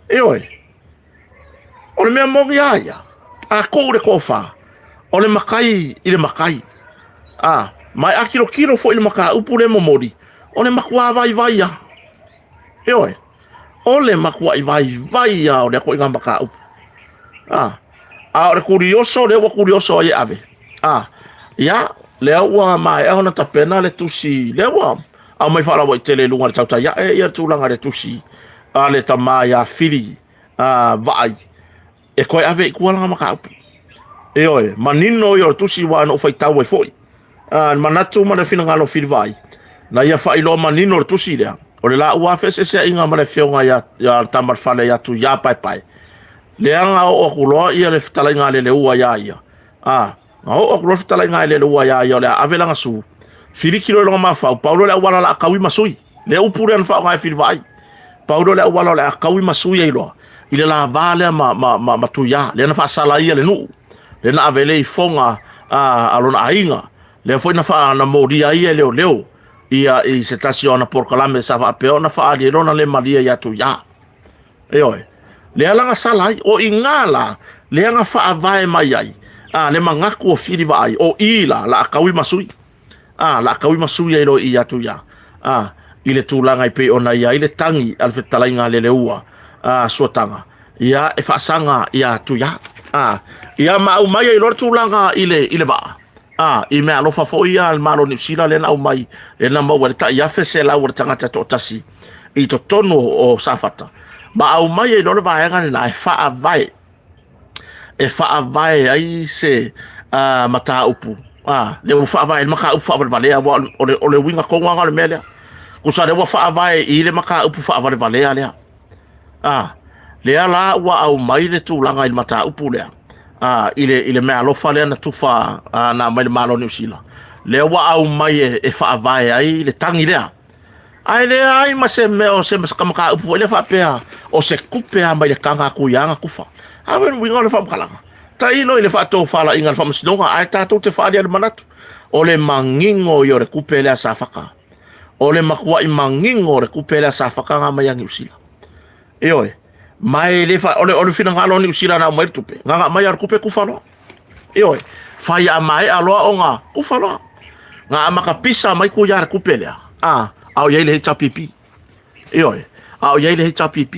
Ioe, O le mea moni a ia, a tuu le tofa, o le matai i le matai. A, ma e a tilotilo foi i le mataupu lea momoli, o le matuā vaivai lava. Ioe, o le matuaʻi vaivai lava o lea ituaiga mataupu. A, a o le tulioso lea ua tulioso ai e ave. A, ia, lea ua maea ona tapena le tusi, lea ua aumai faalauaitele i luga o le tautai ae ia le tulaga i le tusi a le tama ia Fili a, vaai e toe ave i tua lana mataupu. Ioe, manino ia o le tusi aua na ou faitau ai foi. A, le manatu ma le finagalo o Fili Vaai, na ia faailoa manino le tusi lea, o le laua feeseeseaiga ma le afioga ia, ia le tama o le fale ia Tuiā Paepae, lea na oo atu loa ia le fetalaiga a Leleua iā ia. A, Na oo atu loa le fetalaiga a Eleeleua iā ia o le a ave lana su, filiki loa i lona mafaufau, pau loa le auala o le a taui ma sui. Le upu lea na faaaoga e Filivaai. Pau loa le auala o le a taui ma sui ai loa i le lava lea ma, ma, ma, ma Tuiā, lea na faasala ai ia le nuu, lea na ave ai le ifoga a, a lona aiga, lea foi na, faa, na molia ai ia e leoleo ia i se tasi o ana polokalame sa faapea ona faaali ai lona le malie ia Tuiā. Ioe. Lea la na sala ai. O iga la, lea na faavae mai ai, a, le manatu o Fili Vaai, o i la, la a taui ma sui. A, la a taui ma sui ai loa i atu ia, a, i le tulaga e pei ona i ai le tagi a le fetalaiga a Leleua, a, Suataga, ia, e faasaga ia atu ia. A, ia ma aumai ai loa le tulaga i le, i le vaa. A, i meaalofa foi ia a le Malo o Niu Sila lea na aumai, lea na maua ai le tai 1,100 o le tagata e toatasi i totonu o Safata, ma aumai ai loa le vaega lena e faavae, e faavae ai se uh, mataupu, a, lea ua faavae ai le mataupu faavalevalea, aua o le, o le uiga tonu lava o le mea lea. Tusa lea ua faavae i le mataupu faavalevalea lea. A, lea la ua aumai le tulaga i le mataupu lea, a, i le, i le meaalofa lea na tufa a, na aumai le Malo o Niu Sila, lea ua aumai e, e faavae ai le tagi lea. Ae leai ma se mea o se mataupu foi lea faapea o se tupe a mai le taga atu ia na tufa. A le uiga o le faamatalaga. Tailo i le faatofalaiga a le faamasinoga ae tatou te faaalia le manatu o le manino ia o le tupe lea sa faka. O le matuai manino o le tupe lea sa faka na aumai ia Niu Sila. Ioe, ma e le fa, o le, o le finagalo o Niu Sila na aumai le tupe, na na aumai lava le tupe tufa loa. Ioe, Fai a maea loa ona kufa loa. Na amata pisa mai Tuia le tupe lea, a, a o i ai le HRPP. Ioe, a o i ai le HRPP.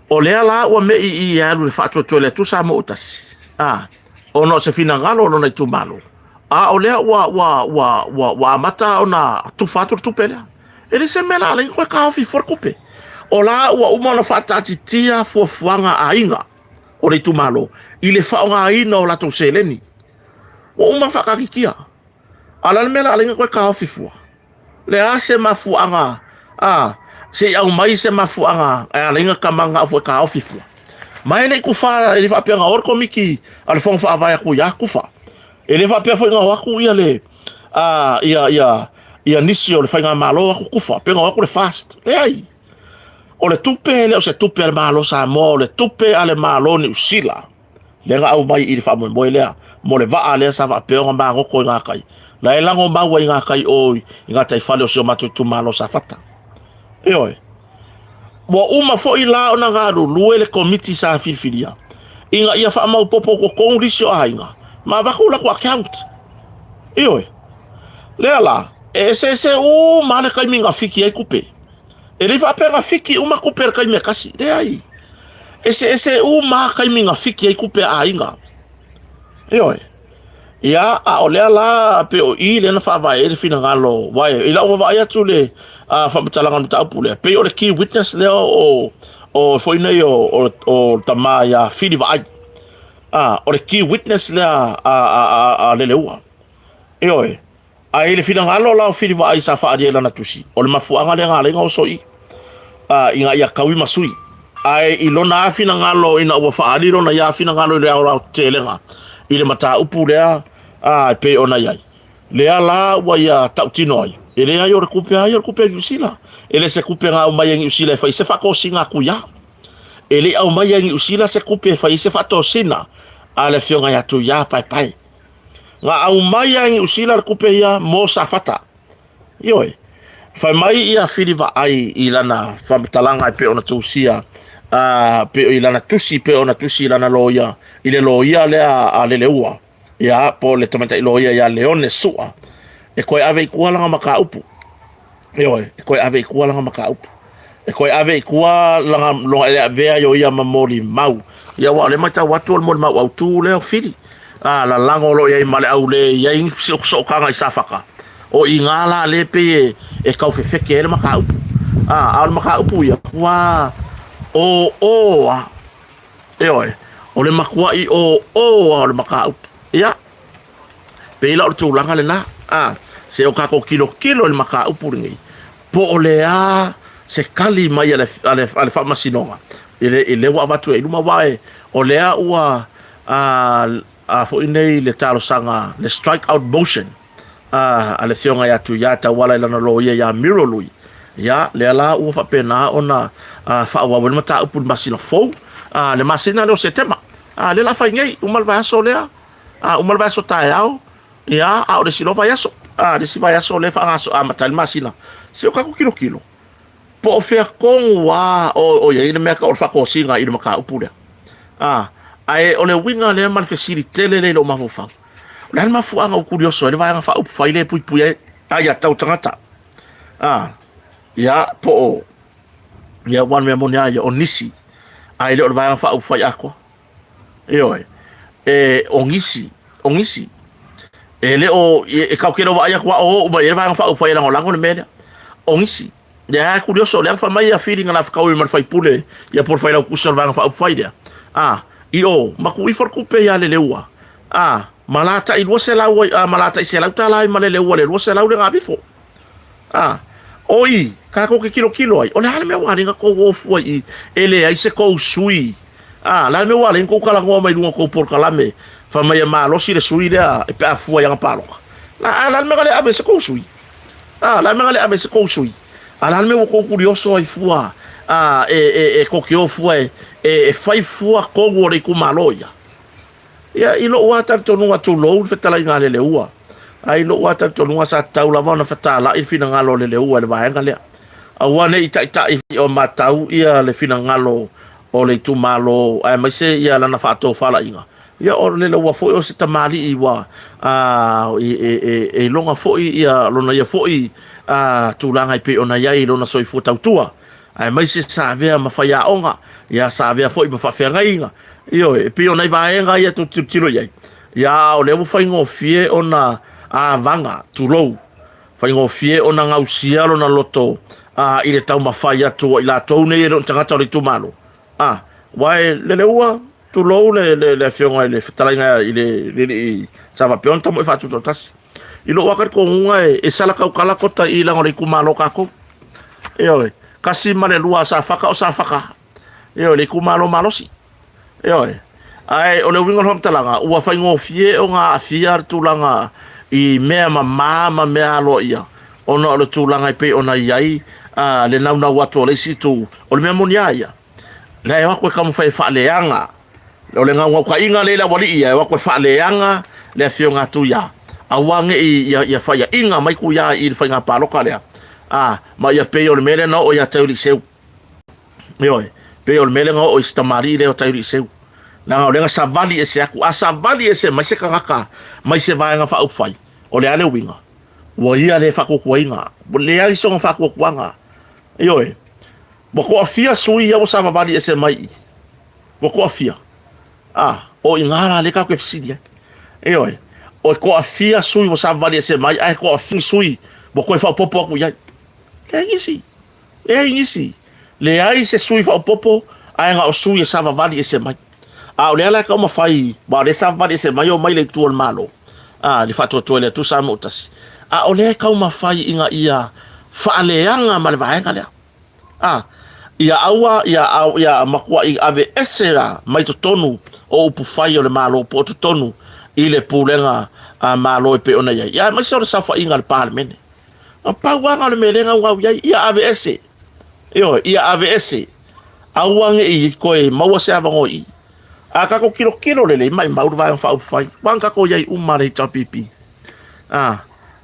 O lea la ua mei i i e alu i le faatuatua i le Atua Samoa ua tasi, a, ona o se finagalo o lona itumalo, a o lea ua, ua, ua, ua, ua amata ona tufa atu le tupe lea. E leai se mea la ala ai toe taofi fua le tupe. O la ua uma ona faataatitia fuafuaga a aiga o le itumalo i le faaaogaina o latou seleni. Ua uma ona faataatitia. A o le a le mea la ala ai ona toe taofi fua? Le a se mafuaaga a se i aumai se mafuaaga e ala ai ona tama na foi taofi fua. Ma e le i tufa, e le faapea na o le komiti a le Fono Faavae atu ia tufa. E le faapea foi na o atu ia le a ia ia ia nisi o le faigamalo atu tufa, pe na o atu le FAST. Leai. O le tupe e le o se tupe a le Malo Samoa, o le tupe a le Malo Niu Sila. Lea na aumai i le faamoemoe lea mo le vaa lea sa faapea ona magoto i gatai. La e lago maua i gatai o i gataifale o si o matou itumalo o Safata. Ioe. Ua uma foi la ona galulue le komiti sa filifilia ina ia faamaopoopo totonu lisi o aiga ma avatu latou account. Ioe. Lea la, e eseese uma le taimi na fiki ai tupe. E le faapea na fiki uma tupe i le taimi e tasi. Leai. Eseese uma taimi na fiki ai tupe a aiga. Ioe. Ia, a o lea la pe o i lea na faavae ai le finagalo, aua i lau vaavaai atu le faamatalaga o le mataupu lea, pei o le key witness lea o o foi nei o o, o le tama ia Fili Vaai. A, o le key witness lea a Leleua. Ioe. Ae i le finagalo la o Fili Vaai sa faaalia i lana tusi, o le mafuaaga lea na ala ai ona oso i ina ia taui ma sui. Ae i lona lava finagalo ina ua faaali lona ia finagalo i le aoaotelega i le mataupu lea e pei ona i ai, lea la ua ia tautino ai, e leai o le tupe lava ia o le tupe a Niu Sila. E le se tupe na aumai e Niu Sila e fai ai se faatosina a Tuia. E le i aumaia e Niu Sila se tupe e fai ai se faatosina a le afioga ia Tuia Paepae. Na aumai lava e Niu Sila le tupe ia mo Safata. Ioe. Fai mai ia Fili Vaai i lana faamatalaga e pei ona tusia, pei i lana tusi, pei ona tusi i lana loia, i le loia lea a Leleua, ia, po o le tamaitai loia ia Leone Sua, e toe ave i tua lana mataupu. Ioe, e toe ave i tua lana mataupu. E toe ave i tua lana lona e avea i o ia ma molimau. Ia aua o lea e matau atu o le molimau autu lea o Fili. A, lalago o lo o i ai ma le au le i ai sootaga i Safata. O i ina la lea e pei e, e tau fefeke ai le mataupu. A, a o le mataupu ia, ua o o a. Ioe, o le matuai o o a o le mataupu. Ia, pei la o le tulaga lena. A, se o tatou tilotilo i le mataupu lenei, po o le a se tali mai a le, a le, a le faamasinoga i le, i le ua avatu ai i luma, aua e, o lea ua a, a foi nei le talosaga, le strike out motion a, a le afioga ia Tuia e tauala i lana loia ia Miro Lui. Ia, lea la ua faapena ona faaauau ai le mataupu i le masina fou, a, le masina lea o Setema. A, lea la fai nei, uma le vaiaso lea, a, uma le vaiaso taeao, ia, a o le isi loa vaiaso, a, le isi vaiaso lea e faagaso, amata ai le masina. Se o tatou tilotilo, po o fea tonu lava o i ai le mea tau o le faatosina i le mataupu lea. A, ae o le uiga lea ma le fesili tele lea i lou mafaufau, o le a le mafuaaga ua tulioso ai le Vaega Faaupufai lea e puipui ai aiatatau tagata? A, ia, po o, ia, aua o le mea moni lava ia, o nisi, ae le o le Vaega Faaupufai atoa. Ioe, e, o nisi, o nisi. E le o, e, e tatou te le o vaai atu a o oo mai i ai le Vaega Faaupufai e lagolago le mea lea. O nisi. Lea lava e kurioso, lea na fai mai ia Fili na lafetaui ma le faipule ia po o le failautusi o le Vaega Faaupufai lea. A, i o, ma tuu ifo le tupe ia Leleua. A, ma la tai 200 ai, a, ma la tai $100 ai ma Leleua le 200 lea na ave ifo. A, o i, tatou te tilotilo ai, o le a le mea ua ala ai ona tou o fua i i, e leai se tou sui. A, o le a le mea ua ala ai ona tou talanoa mai i luga o tou polokalame, fai mai e malosi le sui lea e pe a fua i ana palota. A, o le a le mea na le ave ai se tou sui? A, o le a le mea na le ave ai se tou sui? A o le a le mea ua tou tulioso ai fua, a, e, e, e tou te o fua e, e, e fai fua tonu o le itumalo ia? Ia, i lou lava talitonuga, tulou le fetalaiga a Leleua, ae i lou lava talitonuga sa tatau lava ona fetalai le finagalo o Leleua i le vaega lea. Aua ne i taitai o matau ia le finagalo o le itumalo aemaise ia lana faatofalaiga. Ia, o Leleua foi o se tamalii ua e iloga foi ia lona ia foi tulaga e pei ona i ai i lona soifua tautua, aemaise sa avea ma faiaoga, ia sa avea foi ma faafeagaiga. Ioe, e pei o nai vaega ia tou te tilotilo i ai. Ia, a o lea ua faigofie ona avaga, tulou, faigofie ona gausia lona loto i le taumafai atu o i latou nei e le o ni tagata o le itumalo. Aua e Leleua, tulou le afioga i le fetalaiga i le alii sa faapea ona tamoe faatutoatasi. I lou lava talitonuga e sala tautala kota i leaga o le itumalo o tatou. Ioe, 1 ma le 2 a Safata o Safata. Ioe, le itumalo malosi. Ioe. Ae o le uiga o le faamatalaga, ua faigofie ona aafia le tulaga i mea mama ma mea aloaia, ona o le tulaga e pei ona i ai le naunau atu o le isi itu. O le mea moni lava ia, la e o atu e taumafai e faaleaga, o le naunautaiga lea i le aualii ia, e o atu e faaleaga le afioga a Tuia, aua ne i ia faiaina mai Tuia i le faiga palota lea, ma ia pei o le mea lea na oo ia Tauiliiseu. Ioe, pei o le mea lea na oo i si tamalii lea o Tauiliiseu. Leaga o lea na savali ese atu. A savali ese mai se tagata mai se vaega faaupufai, o le a le uiga? Ua ia le faatuatuaina, ua leai sona faatuatuaga. Ioe, ua toafia sui ia ua savavali ese mai i i? Ua toafia? O i ina la lea tatou te fesili ai. Ioe, o toafia sui ua savavali ese mai, ae toafia sui ua toe faaopoopo atu i ai? Leai nisi. Leai nisi. Leai se sui faaopoopo, ae na o sui e savavali ese mai. A o lea la e taumafai, aua o lea e savavali ese mai, omai le itu o le Malo, le faatoatoa i le Atua Samoa Tasi. A o lea e taumafai ina ia faaleaga ma le vaega lea. Ia aua, ia, ia matuai aveese la mai totonu o upufai o le Malo po o totonu i le pulega a Malo e pei ona i ai. Ia, aemaise o le saofaiga a le Palemene. Na pau lava o le mea lea e naunau i ai, ia aveese. Ioe, ia aveese. Aua ne i toe maua se avanoa i i. A tatou tilotilo lelei, maumau le Vaega Faaupufai. Aua na tatou i ai uma le HRPP.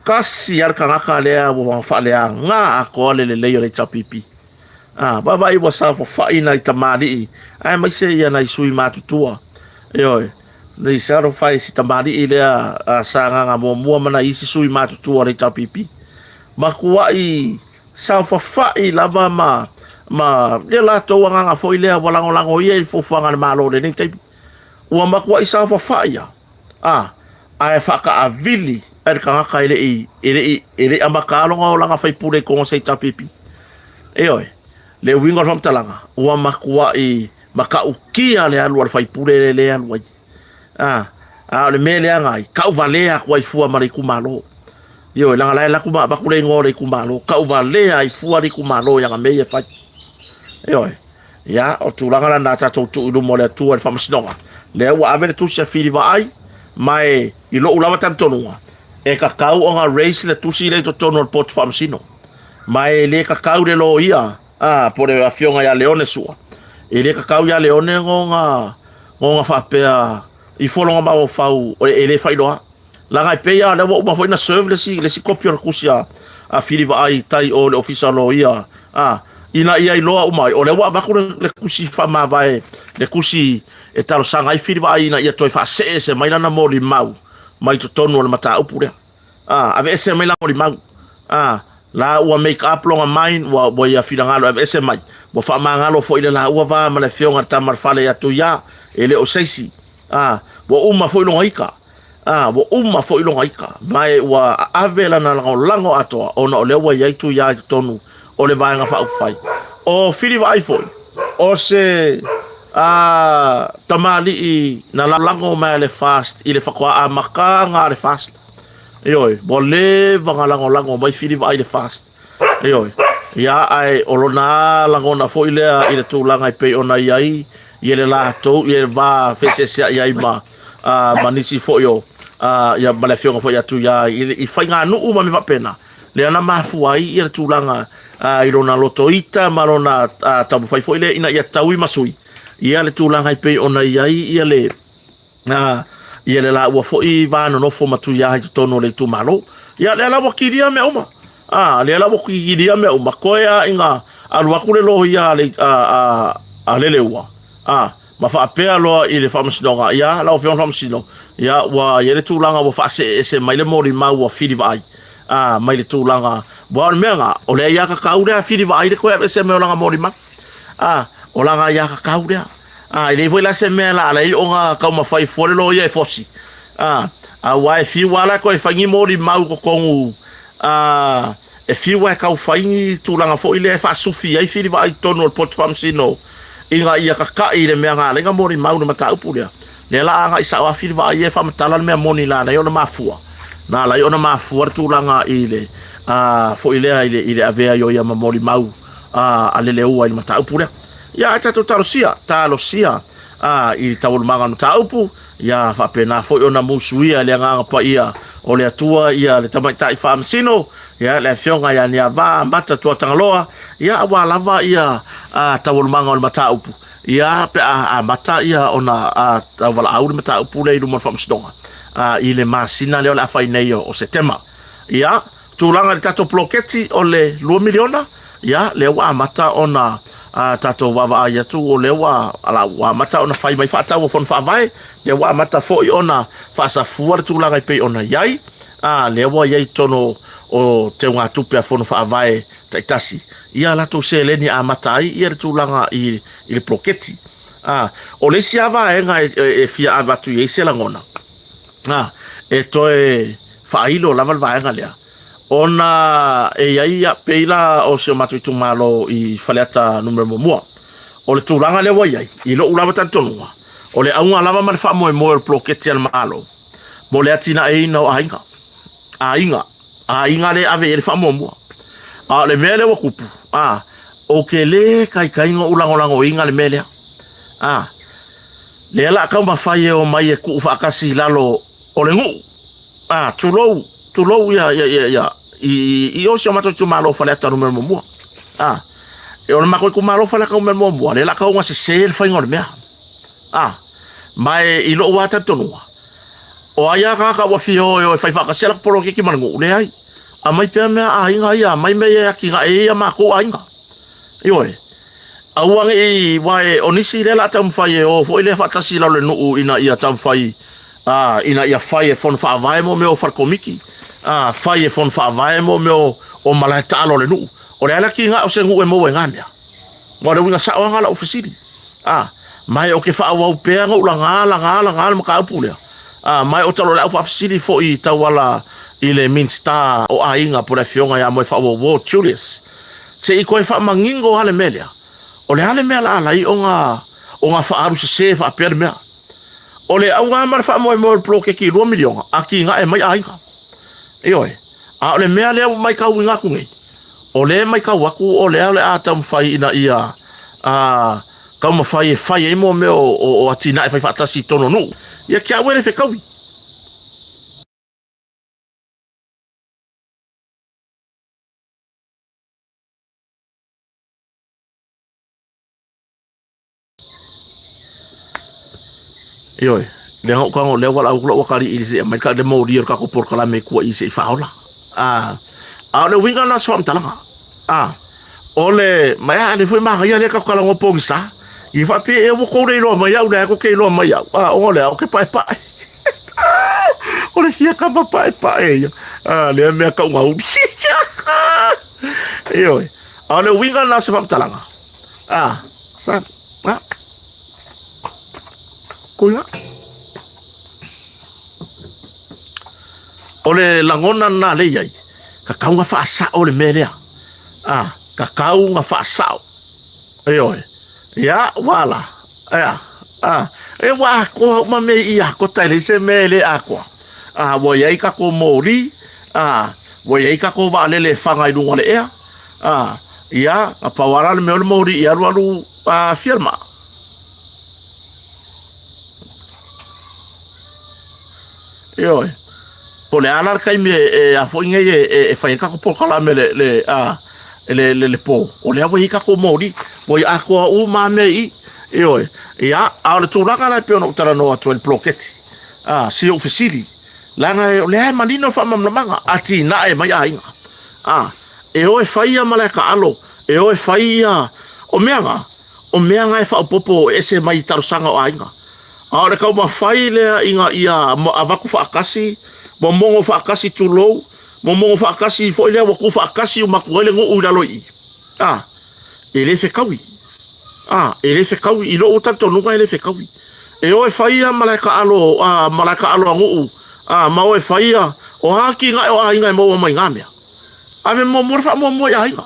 Tasi lava le tagata lea ua faaleaga atoa le lelei o le HRPP. Vaavaai ua saofafai nai tamalii, aemaise ia nai sui matutua. Ioe, nei saofai si tamalii lea a Sagaga muamua ma nai isi sui matutua o le HRPP. Matuai saofafai lava ma le latou agaga foi lea ua lagolago ia i fuafuaga a le Malo i lenei taimi. Ua matuai saofafai lava, ae faataavili e le tagata e le i amata lona olaga faipule i totonu o se HRPP. Ioe, le uiga o le faamatalaga, ua matuai matautia le alu a le faipule lea e alu ai. A o le mea lea na ai, tauvalea atu ai fua ma le itumalo. Ioe, leaga la e alu atu ma avatu le igoa o le itumalo, tauvalea ai fua le itumalo i ana mea ia e fai. Ioe, ia, o tulaga la na tatou tuu i luma o le Atua i le faamasinoga. Lea ua ave le tusi a Fili Vaai, ma e i lou lava talitonuga, e tatau ona raise le tusi lea i totonu o le Poto Faamasino. Ma e le tatau le loia, po o le afioga ia Leone Sua, e le tatau ia Leone ona faapea ifo lona mafaufau e le faailoa. Leaga e pei lava o lea ua uma foi ona serve le isi kopi o le tusi a Fili Vaai i tai o le Ofisa o Loia, ina ia iloa uma ai, o lea ua avatu le tusi faamavae, le tusi e talosaga ai Fili Vaai ina ia toe faasee ese mai lana molimau mai totonu o le mataupu lea. Aveese mai lana molimau. La ua make up lona mind, ua ia finagalo e aveese mai. Ua faamagalo foi le laua va ma le afioga i le Tama a le Fale ia Tuia, e le o se isi. Ua uma foi lona ika. Ua uma foi lona ika. Ma e ua ave lana lagolago atoa, ona o lea ua i ai Tuia i totonu o le Vaega Faaupufai. O Fili Vaai foi, o se tamalii na lagolago mai a le FAST i le faatoa amataga a le FAST. Ioe, ua leva ona lagolago mai Fili Vaai i le FAST. Ioe, ia ae o lona lagona foi lea i le tulaga e pei ona i ai ia le latou, ia le va feeseeseai ai ma nisi foi o ia ma le afioga foi ia Tuia i faiganuu ma mea faapena. Lea na mafua ai ia le tulaga i lona lotoita ma lona taumafai foi lea ina ia taui ma sui ia le tulaga e pei ona i ai ia le ia le laua foi va nonofo ma Tuia i totonu o le itumalo. Ia lea la ua kilia mea uma. Lea la ua kilia mea uma. Koe a ina alu atu le loia a Leleua. Ma faapea loa i le Faamasinoga, ia, lau Afioga i le Faamasino, ia, ua i ai le tulaga ua faasee ese mai le molimau ua fili vaai, a, mai le tulaga, aua o le mea lena, o le aiatatau lea a fili vaai le toe aveese mai o lana molimau. A, o lana aiatatau lea. A, e leai foi la se mea la ala ai ona taumafai fua le loia e fosi. A, aua e fiu lava la e toe fai ni molimau i totonu, a, e fiu lava e tau fai ni tulaga foi lea e faasufi ai fili vaai i totonu o le poto faamasino ina ia tata'i i le mea na ala ai ona molimau i le mataupu lea. Lea la a agai sao lava fili vaai ia e faamatala le mea moni na ala ai ona mafua, na ala ai ona mafua le tulaga i le a, foi lea i le, i le avea ai o ia ma molimau a, a Leleua i le mataupu lea. Ia, ae tatou talosia, talosia a, i taualumaga o le mataupu, ia faapena foi ona musuia e le Agaga Paia o le Atua ia le Tamaitai Faamasino, ia le Afioga ia Niava Mata Tuatagaloa, ia aua lava ia a, taualumaga o le mataupu, ia pe a amata ia ona a, tauvalaau le mataupu lea i luma o le Faamasinoga a, i le masina lea o le a fai nei o Setema. Ia, tulaga i le tatou poloketi o le $2 miliona, ia, lea ua amata ona a, tatou vaavaai atu, o lea ua, ala, ua amata ona fai mai faatau o Fono Faavae, lea ua amata foi ona faasafua le tulaga e pei ona i ai, a, lea ua i ai i totonu o teugatupe a Fono Faavae taitasi, ia a latou seleni e amata ai ia le tulaga i, i le poloketi. A, o le isi lava vaega e, e, e fia ave atu i ai se lagona, a, e toe faailo lava le vaega lea, ona e i ai, ia, pei la o si o matou itumalo i Faleata numera muamua. O le tulaga lea ua i ai, i lou lava talitonuga, o le auga lava ma le faamoemoe o le poloketi a le Malo mo le atinaeina o aiga, aiga, aiga lea e ave i ai le faamuamua. A o le mea lea ua tupu, a, ou te le taitai ona ou lagolagoina le mea lea. A, lea la a taumafai e omai e tuu faatasi i lalo o le nuu. A, tulou, tulou ia, ia, ia, ia, i, i o si o matou itumalo o Faleata numera muamua. A, e o le matou itumalo o Faleata numera muamua, lea la a tau sese le faiga o le mea. A, ma e i lou lava talitonuga, o ai lava tagata ua fia o e o e fai faatasi a latou poloketi ma le nuu, leai. Aumai pea mea a aiga ia, aumai mea ia e atinae ai a matou aiga. Ioe. Aua ne i, aua o nisi lea o le a taumafai e o foi lea faatasi i lalo o le nuu ina ia taumafai, a, ina ia fai e fono faavae mo mea o fale komiti, a, fai e fono faavae mo mea o, o malae taalo a le nuu. O le a le atinae o se nuu e maua ai na mea? Aua o le uiga sao lava lena o lau fesili. A, ma e o ke faaauau pea ona ou laga, laga, laga le mataupu lea. A, ma e o talo o le au faafesili foi i tauala i le Minisita o Aiga po o le Afioga ia Moefaauouo Julius, se i toe faamanino lava le mea lea, o le a le mea la ala ai ona, ona faaalu sese faapea le mea. O le auga ma le faamoemoe o le poloketi i $2 miliona, atinae mai aiga. Ioe. A o le mea lea ua matauina atu nei, o lea e matau atu o lea o le a taumafai ina ia a, taumafai e fai ai mo mea o, o, o atinae fai faatasi i totonu o nuu. Ia te au e le fetaui. Ioe, lea na ou tago, lea ua lau atu lau atalii se i aumai le moli o le tatou polokalame i tua i se i faaola. A, a o le uiga lena o se faamatalaga. A, o le, ma e a lea foi manaia lea tatou talanoa pogisa. I faapea ea ua tou le iloa mai au, lea tou te iloa mai au. A, ona o le a, ou te paepae. O le fia kapa paepae ia. A, lea mea taugauli. Ioe, a o le uiga lena o se faamatalaga. A, sa, a. Koina. O le lagona lena lea i ai, tatau ona faasao le mea lea. A, tatau ona faasao. Ioe. Ia, ua ala. Ea, a, e ua atoa uma mea i Akota e leai se mea e le atoa. A, ua i ai tatou moli, a, ua i ai tatou vaalele e faga i luga o le ea. A, ia, na pau lava la le mea o le moli i alualu a, fia le maa. Ioe. Po o le a la le taimi e, e a foi nei e, e, e fai ai tatou polokalame le, le, a, le, le, le po, o lea ua i ai tatou moli, ua i atoa uma lava mea i i. Ioe. Ia, a o le tulaga la e pei ona ou talanoa atu ai i le poloketi, a, si ou fesili, leaga o lea e manino le faamalamalamaga, atinae mai aiga. A, e o e fai ia malae taalo, e o e fai ia, o mea na, O mea na e faaopoopo e ese mai i talosaga o aiga. A o le taumafai lea ina ia avatu faatasi, momono faatasi tulou, momono faatasi foi lea ua tu faatasi uma atu ai le nuu i lalo i i. A, e le fetaui. A, e le fetaui. I lou talitonuga e le fetaui. E o e fai ia malae taalo, a, malae taalo a nuu, a, ma o e fai ia, o a atinae o aiga e maua mai na mea? Ave muamua le faamuamua i aiga.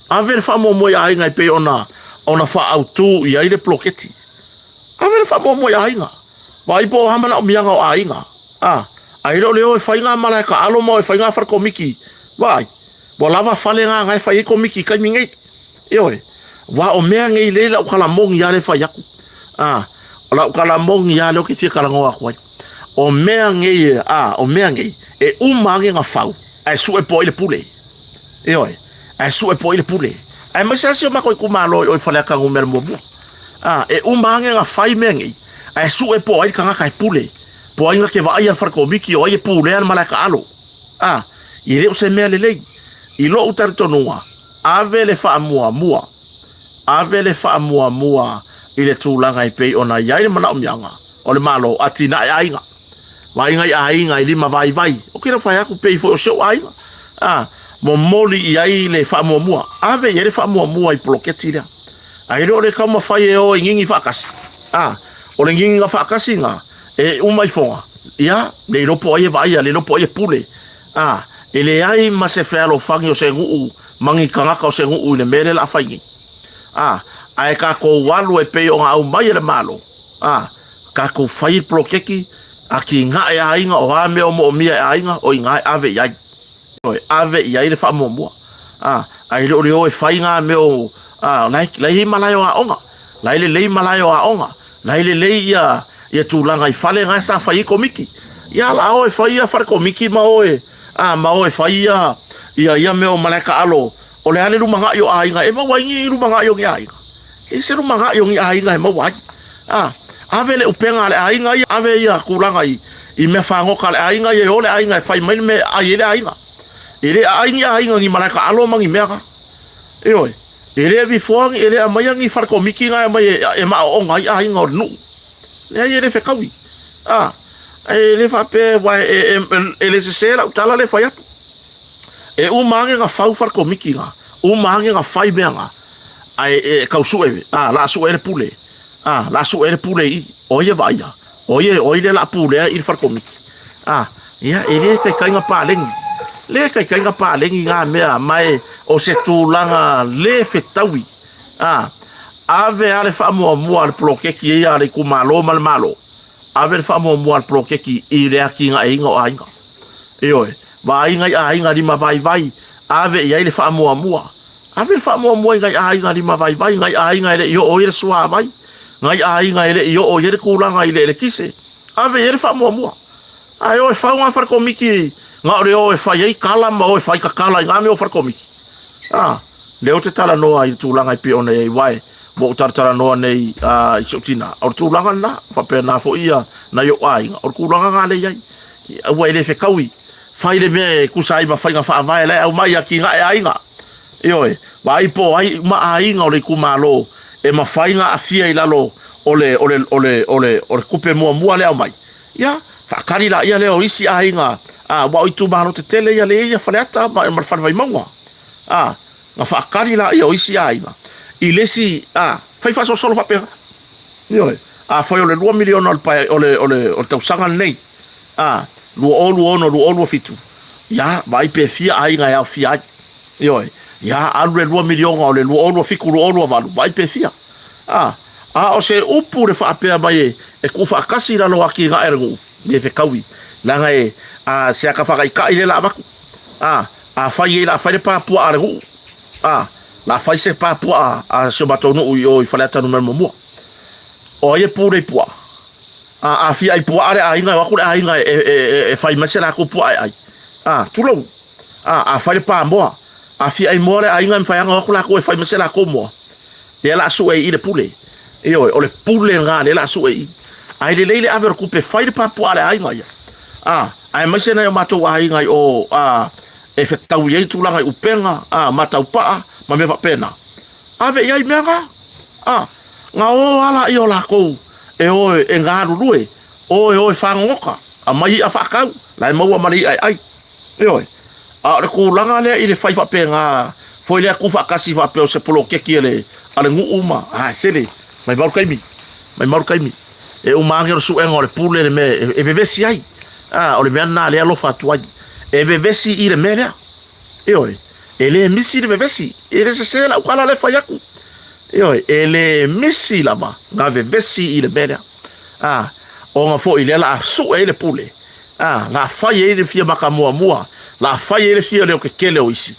Ave le faamuamua i aiga e pei ona ona faaautu i ai le poloketi. Ave le faamuamua i aiga. Vaai po o a manaomiaga o aiga. A, ae le o le o e fai ngā malae taalo ma o e fai ngā fale komiki. Vaai, ua lava fale ngā ngā e fai ai komiki i taimi nei. Ioe, wa o mea nei lei lau kalamogi a le fai aku. A, o lau kalamogi a le o ke fia talanoa atu ai. O mea nei, a, o mea nei, e uma age na fau, ae sue po ai le pule. Ioe, ae sue po ai le pule. Aemaise lava si o matou itumalo i o i Faleata numera muamua. A, e uma age na fai mea nei, ae sue po o ai le tagata e pule. Po o ai na te vaaia le fale komiti, o ai e pulea le malae taalo. A, e le o se mea lelei. I lou talitonuga, ave le faamuamua, ave le faamuamua i le tulaga e pei ona i ai le manaomiaga o le Malo, atinae aiga. Vaaiga i aiga e lima vaivai. Ou te le fai atu pei foi o si ou aiga. A, momoli i ai le faamuamua. Ave i ai le faamuamua i poloketi lea. Ae le o le taumafai e o e gigi faatasi. A, o le gigiga faatasi na, e uma ifoga, ia, le iloa po o ai e vaaia, le iloa po o ai e pule. A, e leai ma se fealofani o se nuu ma ni tagata o se nuu i le mea lea o le a fai nei. A, ae tatou alu e pei ona aumai e le Malo, a, tatou fai le poloketi, atinae aiga, o a mea o moomia e aiga, o i ina e ave i ai. Ioe, ave i ai le faamuamua. A, ae le o le o e fai ngā mea o, a, la e, la e i ai malae o aoga, la e lelei malae o aoga, la e lelei ia, ia tulaga i fale na sa fai ai komiti. Ia la o e fai ia fale komiti ma o e, a, ma o e fai ia, ia, ia mea o malae taalo, o le a le lumanai o aiga e maua ai ni lumanai o ni aiga. E se lumanai o ni aiga e maua ai. A, ave le upega a le aiga ia, ave ia tulaga i, i mea fagota a le aiga ia, e o le aiga e fai mai le mea e aai ai le aiga. E le aai ni aiga ni malae taalo ma ni mea na. Ioe, e le avifoa ni, e le aumaia ni fale komiti na e aumai e, e maaooga ai aiga o le nuu. Leai, e le fetaui. A, e le faapea, aua e, e, e, e le sese lau tala le fai atu. E uma ane na fau fale komiti na, uma ane na fai mea na, ae e tau sue, a, la sue le pule, a, la sue le pule i, o ai e vaaia, o ai, o ai le la pulea i le fale komiti. A, ia, e le taitaiga paleni, le taitaiga paleni ngā mea, ma e, o se tulaga le fetaui, a, ave a le faamuamua a le poloketi ia a le itumalo ma le Malo, ave le faamuamua a le poloketi i le atinaeina o aiga. Ioe, vaai nai aiga lima vaivai, ave i ai le faamuamua. Ave le faamuamua i nai aiga lima vaivai, nai aiga e le i oo i le suavai, nai aiga e le i oo i ai le tulaga i le elekise. Ave i ai le faamuamua. Ae o e fau ngā fale komiti, na o le o e fai ai kala ma o e fai kakala i ngā mea o fale komiti. A, lea ou te talanoa i le tulaga e pei ona i ai, wae, ua ou talatalanoa nei i si ou tina, o le tulaga lena, faapena foi ia nai ou aiga, o le tulaga lena lea e i ai. Aua e le fetaui, fai le mea e tusa ai ma faiga faavae la e aumai atinae aiga. Ioe, vaai po o ai uma aiga o le itumalo e mafai ona aafia i lalo o le, o le, o le, o le, o le tupe muamua lea e aumai. Ia, faakali laia lea o isi aiga, a, aua o itumalo tetele ia lea e i ai Faleata ma, ma le Fale Vaimauga. A, na faakali laia o isi aiga i le isi, a, fai faasolosolo faapena. Ioe, afai o le $2 miliona o le pae, o le, o le, o le tausaga lenei, a, 2026, 2027, ia, vaai pe fia aiga e aofia ai. Ioe, ia, alu le $2 miliona o le 2027, 2028, vaai pe fia. A, a o se upu le faapea mai e, e tuufaatasi i lalo o atinae a le nuu, le fetaui, leaga e, a, se ata faataitai lea o le a avatu. A, afai ei o le a fai le pa puaa a le nuu, a, la fai se pa puaa a si o matou nuu i o i Faleata Nu.1. O ai e pule i puaa? A, a fia ai puaa le aiga, e o atu le aiga e, e, e, e fai mai se latou puaa e ai. A, tulou. A, a fai le pa moa. A fia ai moa le aiga, e mafai lava ona o atu latou e fai mai se latou moa. Lea la a sue i i le pule. Ioe, o le pule lena lea la a sue i i. Ae lelei le ave o le tupe e fai le pa puaa a le aiga ia. A, aemaise nai o matou aiga i o, a, e fetaui ai tulaga i upega, a, mataupaa, ma mea faapena. Ave i ai mea na. A, na o lava lea o latou e o e galulue, o e o e fagogota, aumai i'a faatau, la e maua ma le i'a e ai. Ioe. A o le tulaga lea i le fai faapena foi lea tu faatasi faapea o se poloketi a le a le nuu ma a sele maimau le taimi, maimau le taimi. E uma ane o le suega o le pule le mea e vevesi ai. A o le mea lena lea alofa atu ai. E vevesi i le mea lea. Ioe. E le misi le vevesi. E le sese lau tala lea e fai atu. Ioe, e le misi lava na vevesi i le mea lea. A, ona foi lea la a sue ai le pule, a, la a fai ai le fia maka muamua, la a fai ai le fia leo kekele o isi,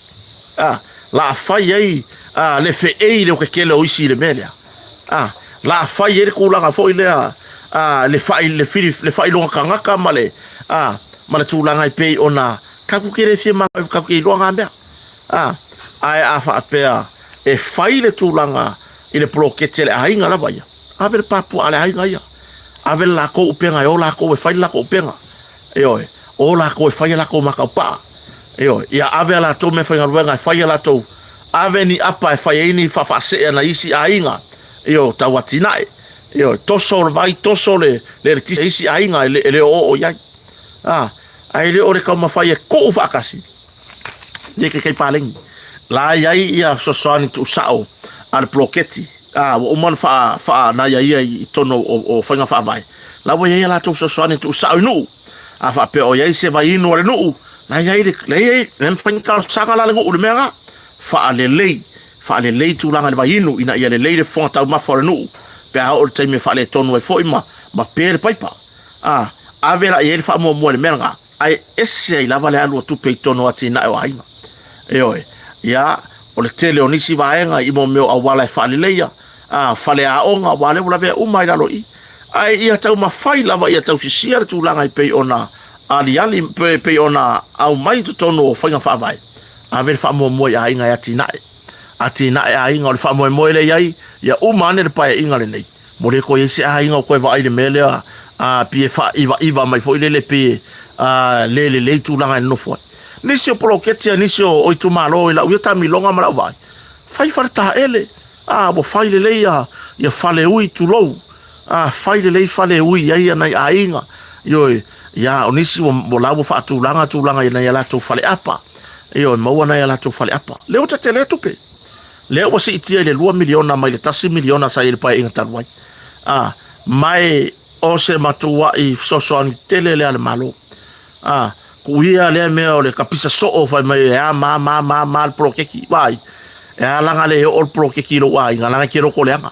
a, la a fai ai a, le feei leo kekele o isi i le mea lea, a, la a fai ai le tulaga foi lea, a, le fai, le fili, le faailoga tagata ma le, a, ma le tulaga e pei ona tatou te le fia maka, tatou te iloa na mea. A, ae a faapea e fai le tulaga i le poloketi a le aiga lava ia, ave le pa puaa a le aiga ia, ave le latou upega e o latou e fai le latou upega, ioe, o latou e fai a latou mataupaa, ioe, ia ave a latou meafaigaluega e fai a latou, ave ni apa e fai ai ni faafaasee a nai isi aiga, ioe, tau atinae, ioe, toso le vai, toso le eletise a isi aiga e le oooo i ai, a, ae le o le taumafai e tuu faatasi. Ia ke kai paleni. La i ai ia fesoasoani tuusao a le poloketi, a ua uma ona faa, faanaia ia i totonu o, o faiga faavae. La ua i ai a latou fesoasoani tuusao i nuu. A faapea o i ai se vaiinu a le nuu, la i ai le, la i ai, la mafai ona talosaga la le nuu i le mea lena. Faalelei, faalelei tulaga i le vaiinu ina ia lelei le fofoga taumafa o le nuu pe a oo i le taimi e faaletonu ai foi ma, ma pe le paipa. A, ave la i ai le faamuamua i le mea lena. Ae ese ai lava le alu o tupe i totonu o atinae o aiga. Ioe, ia, o le tele o nisi vaega i mea o auala e faaleleia, a, faleaoga, aua o lea ua lavea uma i lalo i i. Ae ia taumafai lava ia tausisia le tulaga e pei ona aliali, e pei ona aumai i totonu o faiga faavae, ave le faamuamua i aiga e atinae. Atinae aiga, o le faamoemoe lea i ai, ia uma ane le Paeaiga lenei, Mo le toe i ai se aiga o toe vaai i le mea lea, a, pei e faaivaaiva mai foi lele pei e, a, le lelei tulaga e nonofo ai. Nisi o poloketi a nisi o, o itumalo i lau ia taamiloga ma lau vaai, fai faletaele, a, ua fai lelei ia, ia fale ui tulou, a, fai lelei fale ui ai ia nai aiga, ioe, ia, o nisi ua, ua la ua faatulaga tulaga i nai a latou faleapa, ioe, maua nai a latou faleapa. Lea ua tetele tupe. Lea ua siitia i le $2 miliona mai le $1 miliona sa i ai i le Paeaiga talu ai. A, ma e o se matua'i fesoasoani tele lea a le Malo. A, kuia lea mea o le kapisa soo fai mai e a ma ma ma ma le poloketi. Vaai, e a laga le oo le poloketi i lou aiga, laga e te loko leaga.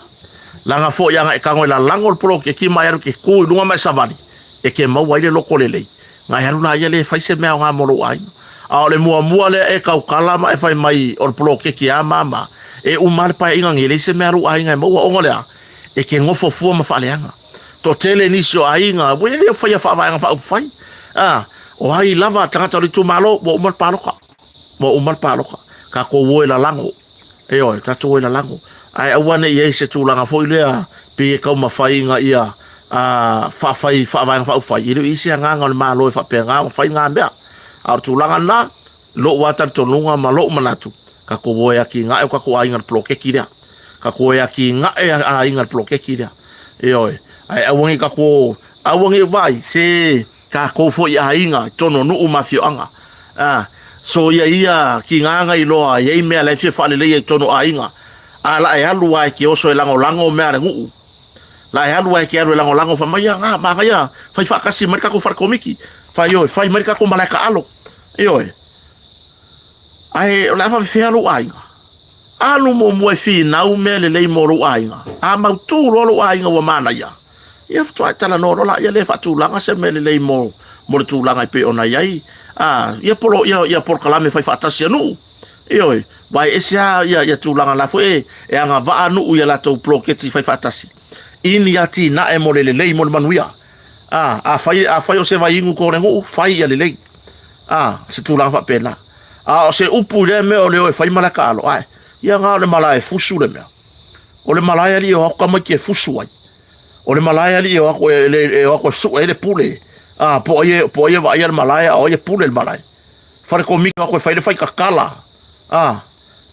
Laga foi ana e tago e lalago le poloketi ma e alu e te tu i luga ma e savali, e te maua ai le loko lelei. Na e alu laia lea e fai se mea aoga mo lou aiga. A o le muamua lea e tautala ma e fai mai o le poloketi a ma ma, e uma lava le paeaiga nei, e leai se mea a lou aiga e maua, ona o le a? E te nofo fua ma faaleaga. Toatele nisi o aiga, ua le faia faavaega faaupufai. A, o ai lava tagata o le itumalo, ua uma le palota. Ua uma le palota. Tatou o e lalago. Ioe, tatou o e lalago. Ae aua ne i i ai se tulaga foi lea pei e taumafai ina ia faafai faavaega faaupufai, e le o i ai se agaga o le Malo e faapena ona fai na mea. A o le tulaga lena, i lou lava talitonuga ma lou manatu, tatou o e atinae o tatou aiga i le poloketi lea. Tatou o e atinae aiga i le poloketi lea. Ioe, ae aua ne i tatou, aua ne i vaai, se tatou foi aiga i totonu o nuu ma afioaga. A, soia ia tiga na iloa e i ai mea la e fia faaleleia i totonu o aiga, a la e alu lava e te oso e lagolago mea a le nuu. La e alu lava e te alu e lagolago fai mai, ia, manaia, fai faatasi mai le tatou fale komiti. Fai, ioe, fai mai le tatou malae taalo. Ioe. Ae o le a faafefea lou aiga? Alu muamua e finau mea lelei mo lou aiga. A mautu loa lou aiga ua manaia, ia faatoa e talanoa loa laia lea e faatulaga se mea lelei mo, mo le tulaga e pei ona i ai. A, ia, polo, ia, ia polokalame fai faatasi a nuu. Ioe, aua e ese lava ia, ia tulaga la foi e, e agavaa nuu i a latou poloketi fai faatasi i ni atinae mo le lelei mo le manuia. A, afai, afai o se vaiinu ko le nuu, fai ia lelei. A, se tulaga faapena. A o se upu i lea mea o le o e fai malae taalo, ae, ia na o le malae e fusu le mea. O le malae alii e o atu tamaiti e fusu ai. O le malae alii e o atu e, e, e, o atu e sue ai le pule. A, po o ai e, po o ai e vaaia le malae, a o ai e pule le malae. Fale komiti o atu e fai le fai tatala. A,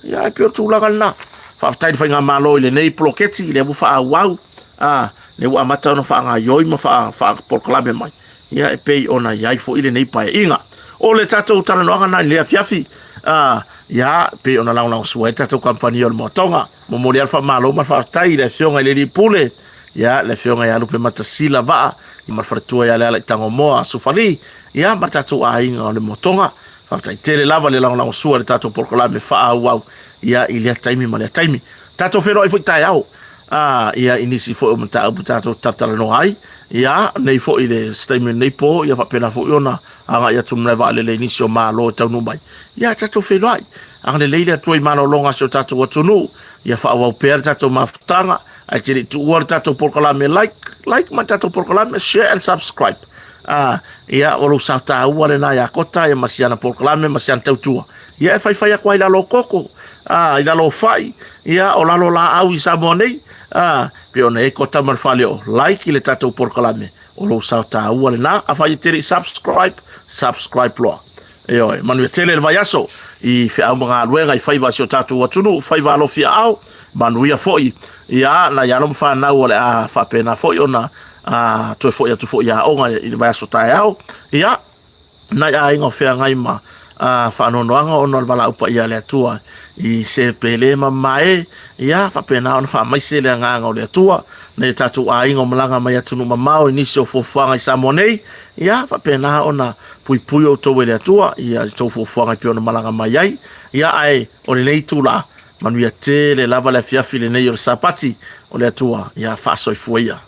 ia e pei o le tulaga lena. Faafetai i le Faigamalo i lenei poloketi, lea ua faaauau, a, lea ua amata ona faagaoioi ma faapolokalame mai, ia e pei ona i ai foi lenei paeaiga. O le tatou talanoaga na i le afiafi, a, ia, pei ona lagolagosua ai le tatou kamupani o le Moatoga. Momoli lava le faamalo ma le faafetai i le Afioga i le Alii Pule, ia, le Afioga ia Lupematasila Vaa, ma le faletua ia Lealaitangomoa Sufali, ia, ma le tatou aiga o le Moatoga. Faafetai tele lava le lagolagosua i le tatou polokalame faaauau, ia, i lea taimi ma lea taimi. Tatou feiloai foi taeao, a, ia, i nisi foi o mataupu tatou talatalanoa ai, ia, nei foi i le se taimi o lenei po, ia faapena foi ona agai atu le malae vaalele i nisi o malo e taunuu mai. Ia, tatou feiloai. Agalelei le Atua i malologa a si o tatou atunuu, ia faaauau pea le tatou mafutaga, ae te le i tuua le tatou polokalame like, like ma le tatou polokalame, share and subscribe. Ah, ia, o lou sao taua lena ia Kota, ia ma si ana polokalame ma si ana tautua. Ia e faifai atu ai i lalo o koko, ah, i lalo o fai, ia, o lalo o laau i Samoa nei, ah, pei ona i ai Kota ma le fale o like i le tatou polokalame, o lou sao taua lena. Afai e te le i subscribe, subscribe loa. Ioe, manuia tele le vaiaso i feau ma galuega i faiva a si o tatou atunuu, faiva alofi aao, manuia foi ia nai alo ma fanau o le a faapena foi ona a, toe foi atu foi i aoga i le vaiaso taeao. Ia, nai aiga o feagai ma a, faanoanoaga ona o le valaau paia a le Atua i se pele ma mamae, ia faapena ona faamaise le agaga o le Atua nai o tatou aiga o malaga mai atunuu mamao i nisi o fuafuaga i Samoa nei, ia faapena ona puipui outou e le Atua i a outou fuafuaga e pei ona malaga mai ai. Ia ae o lenei itula, manuia tele lava le afiafi lenei o le Sapati o le Atua, ia faasoifua ia.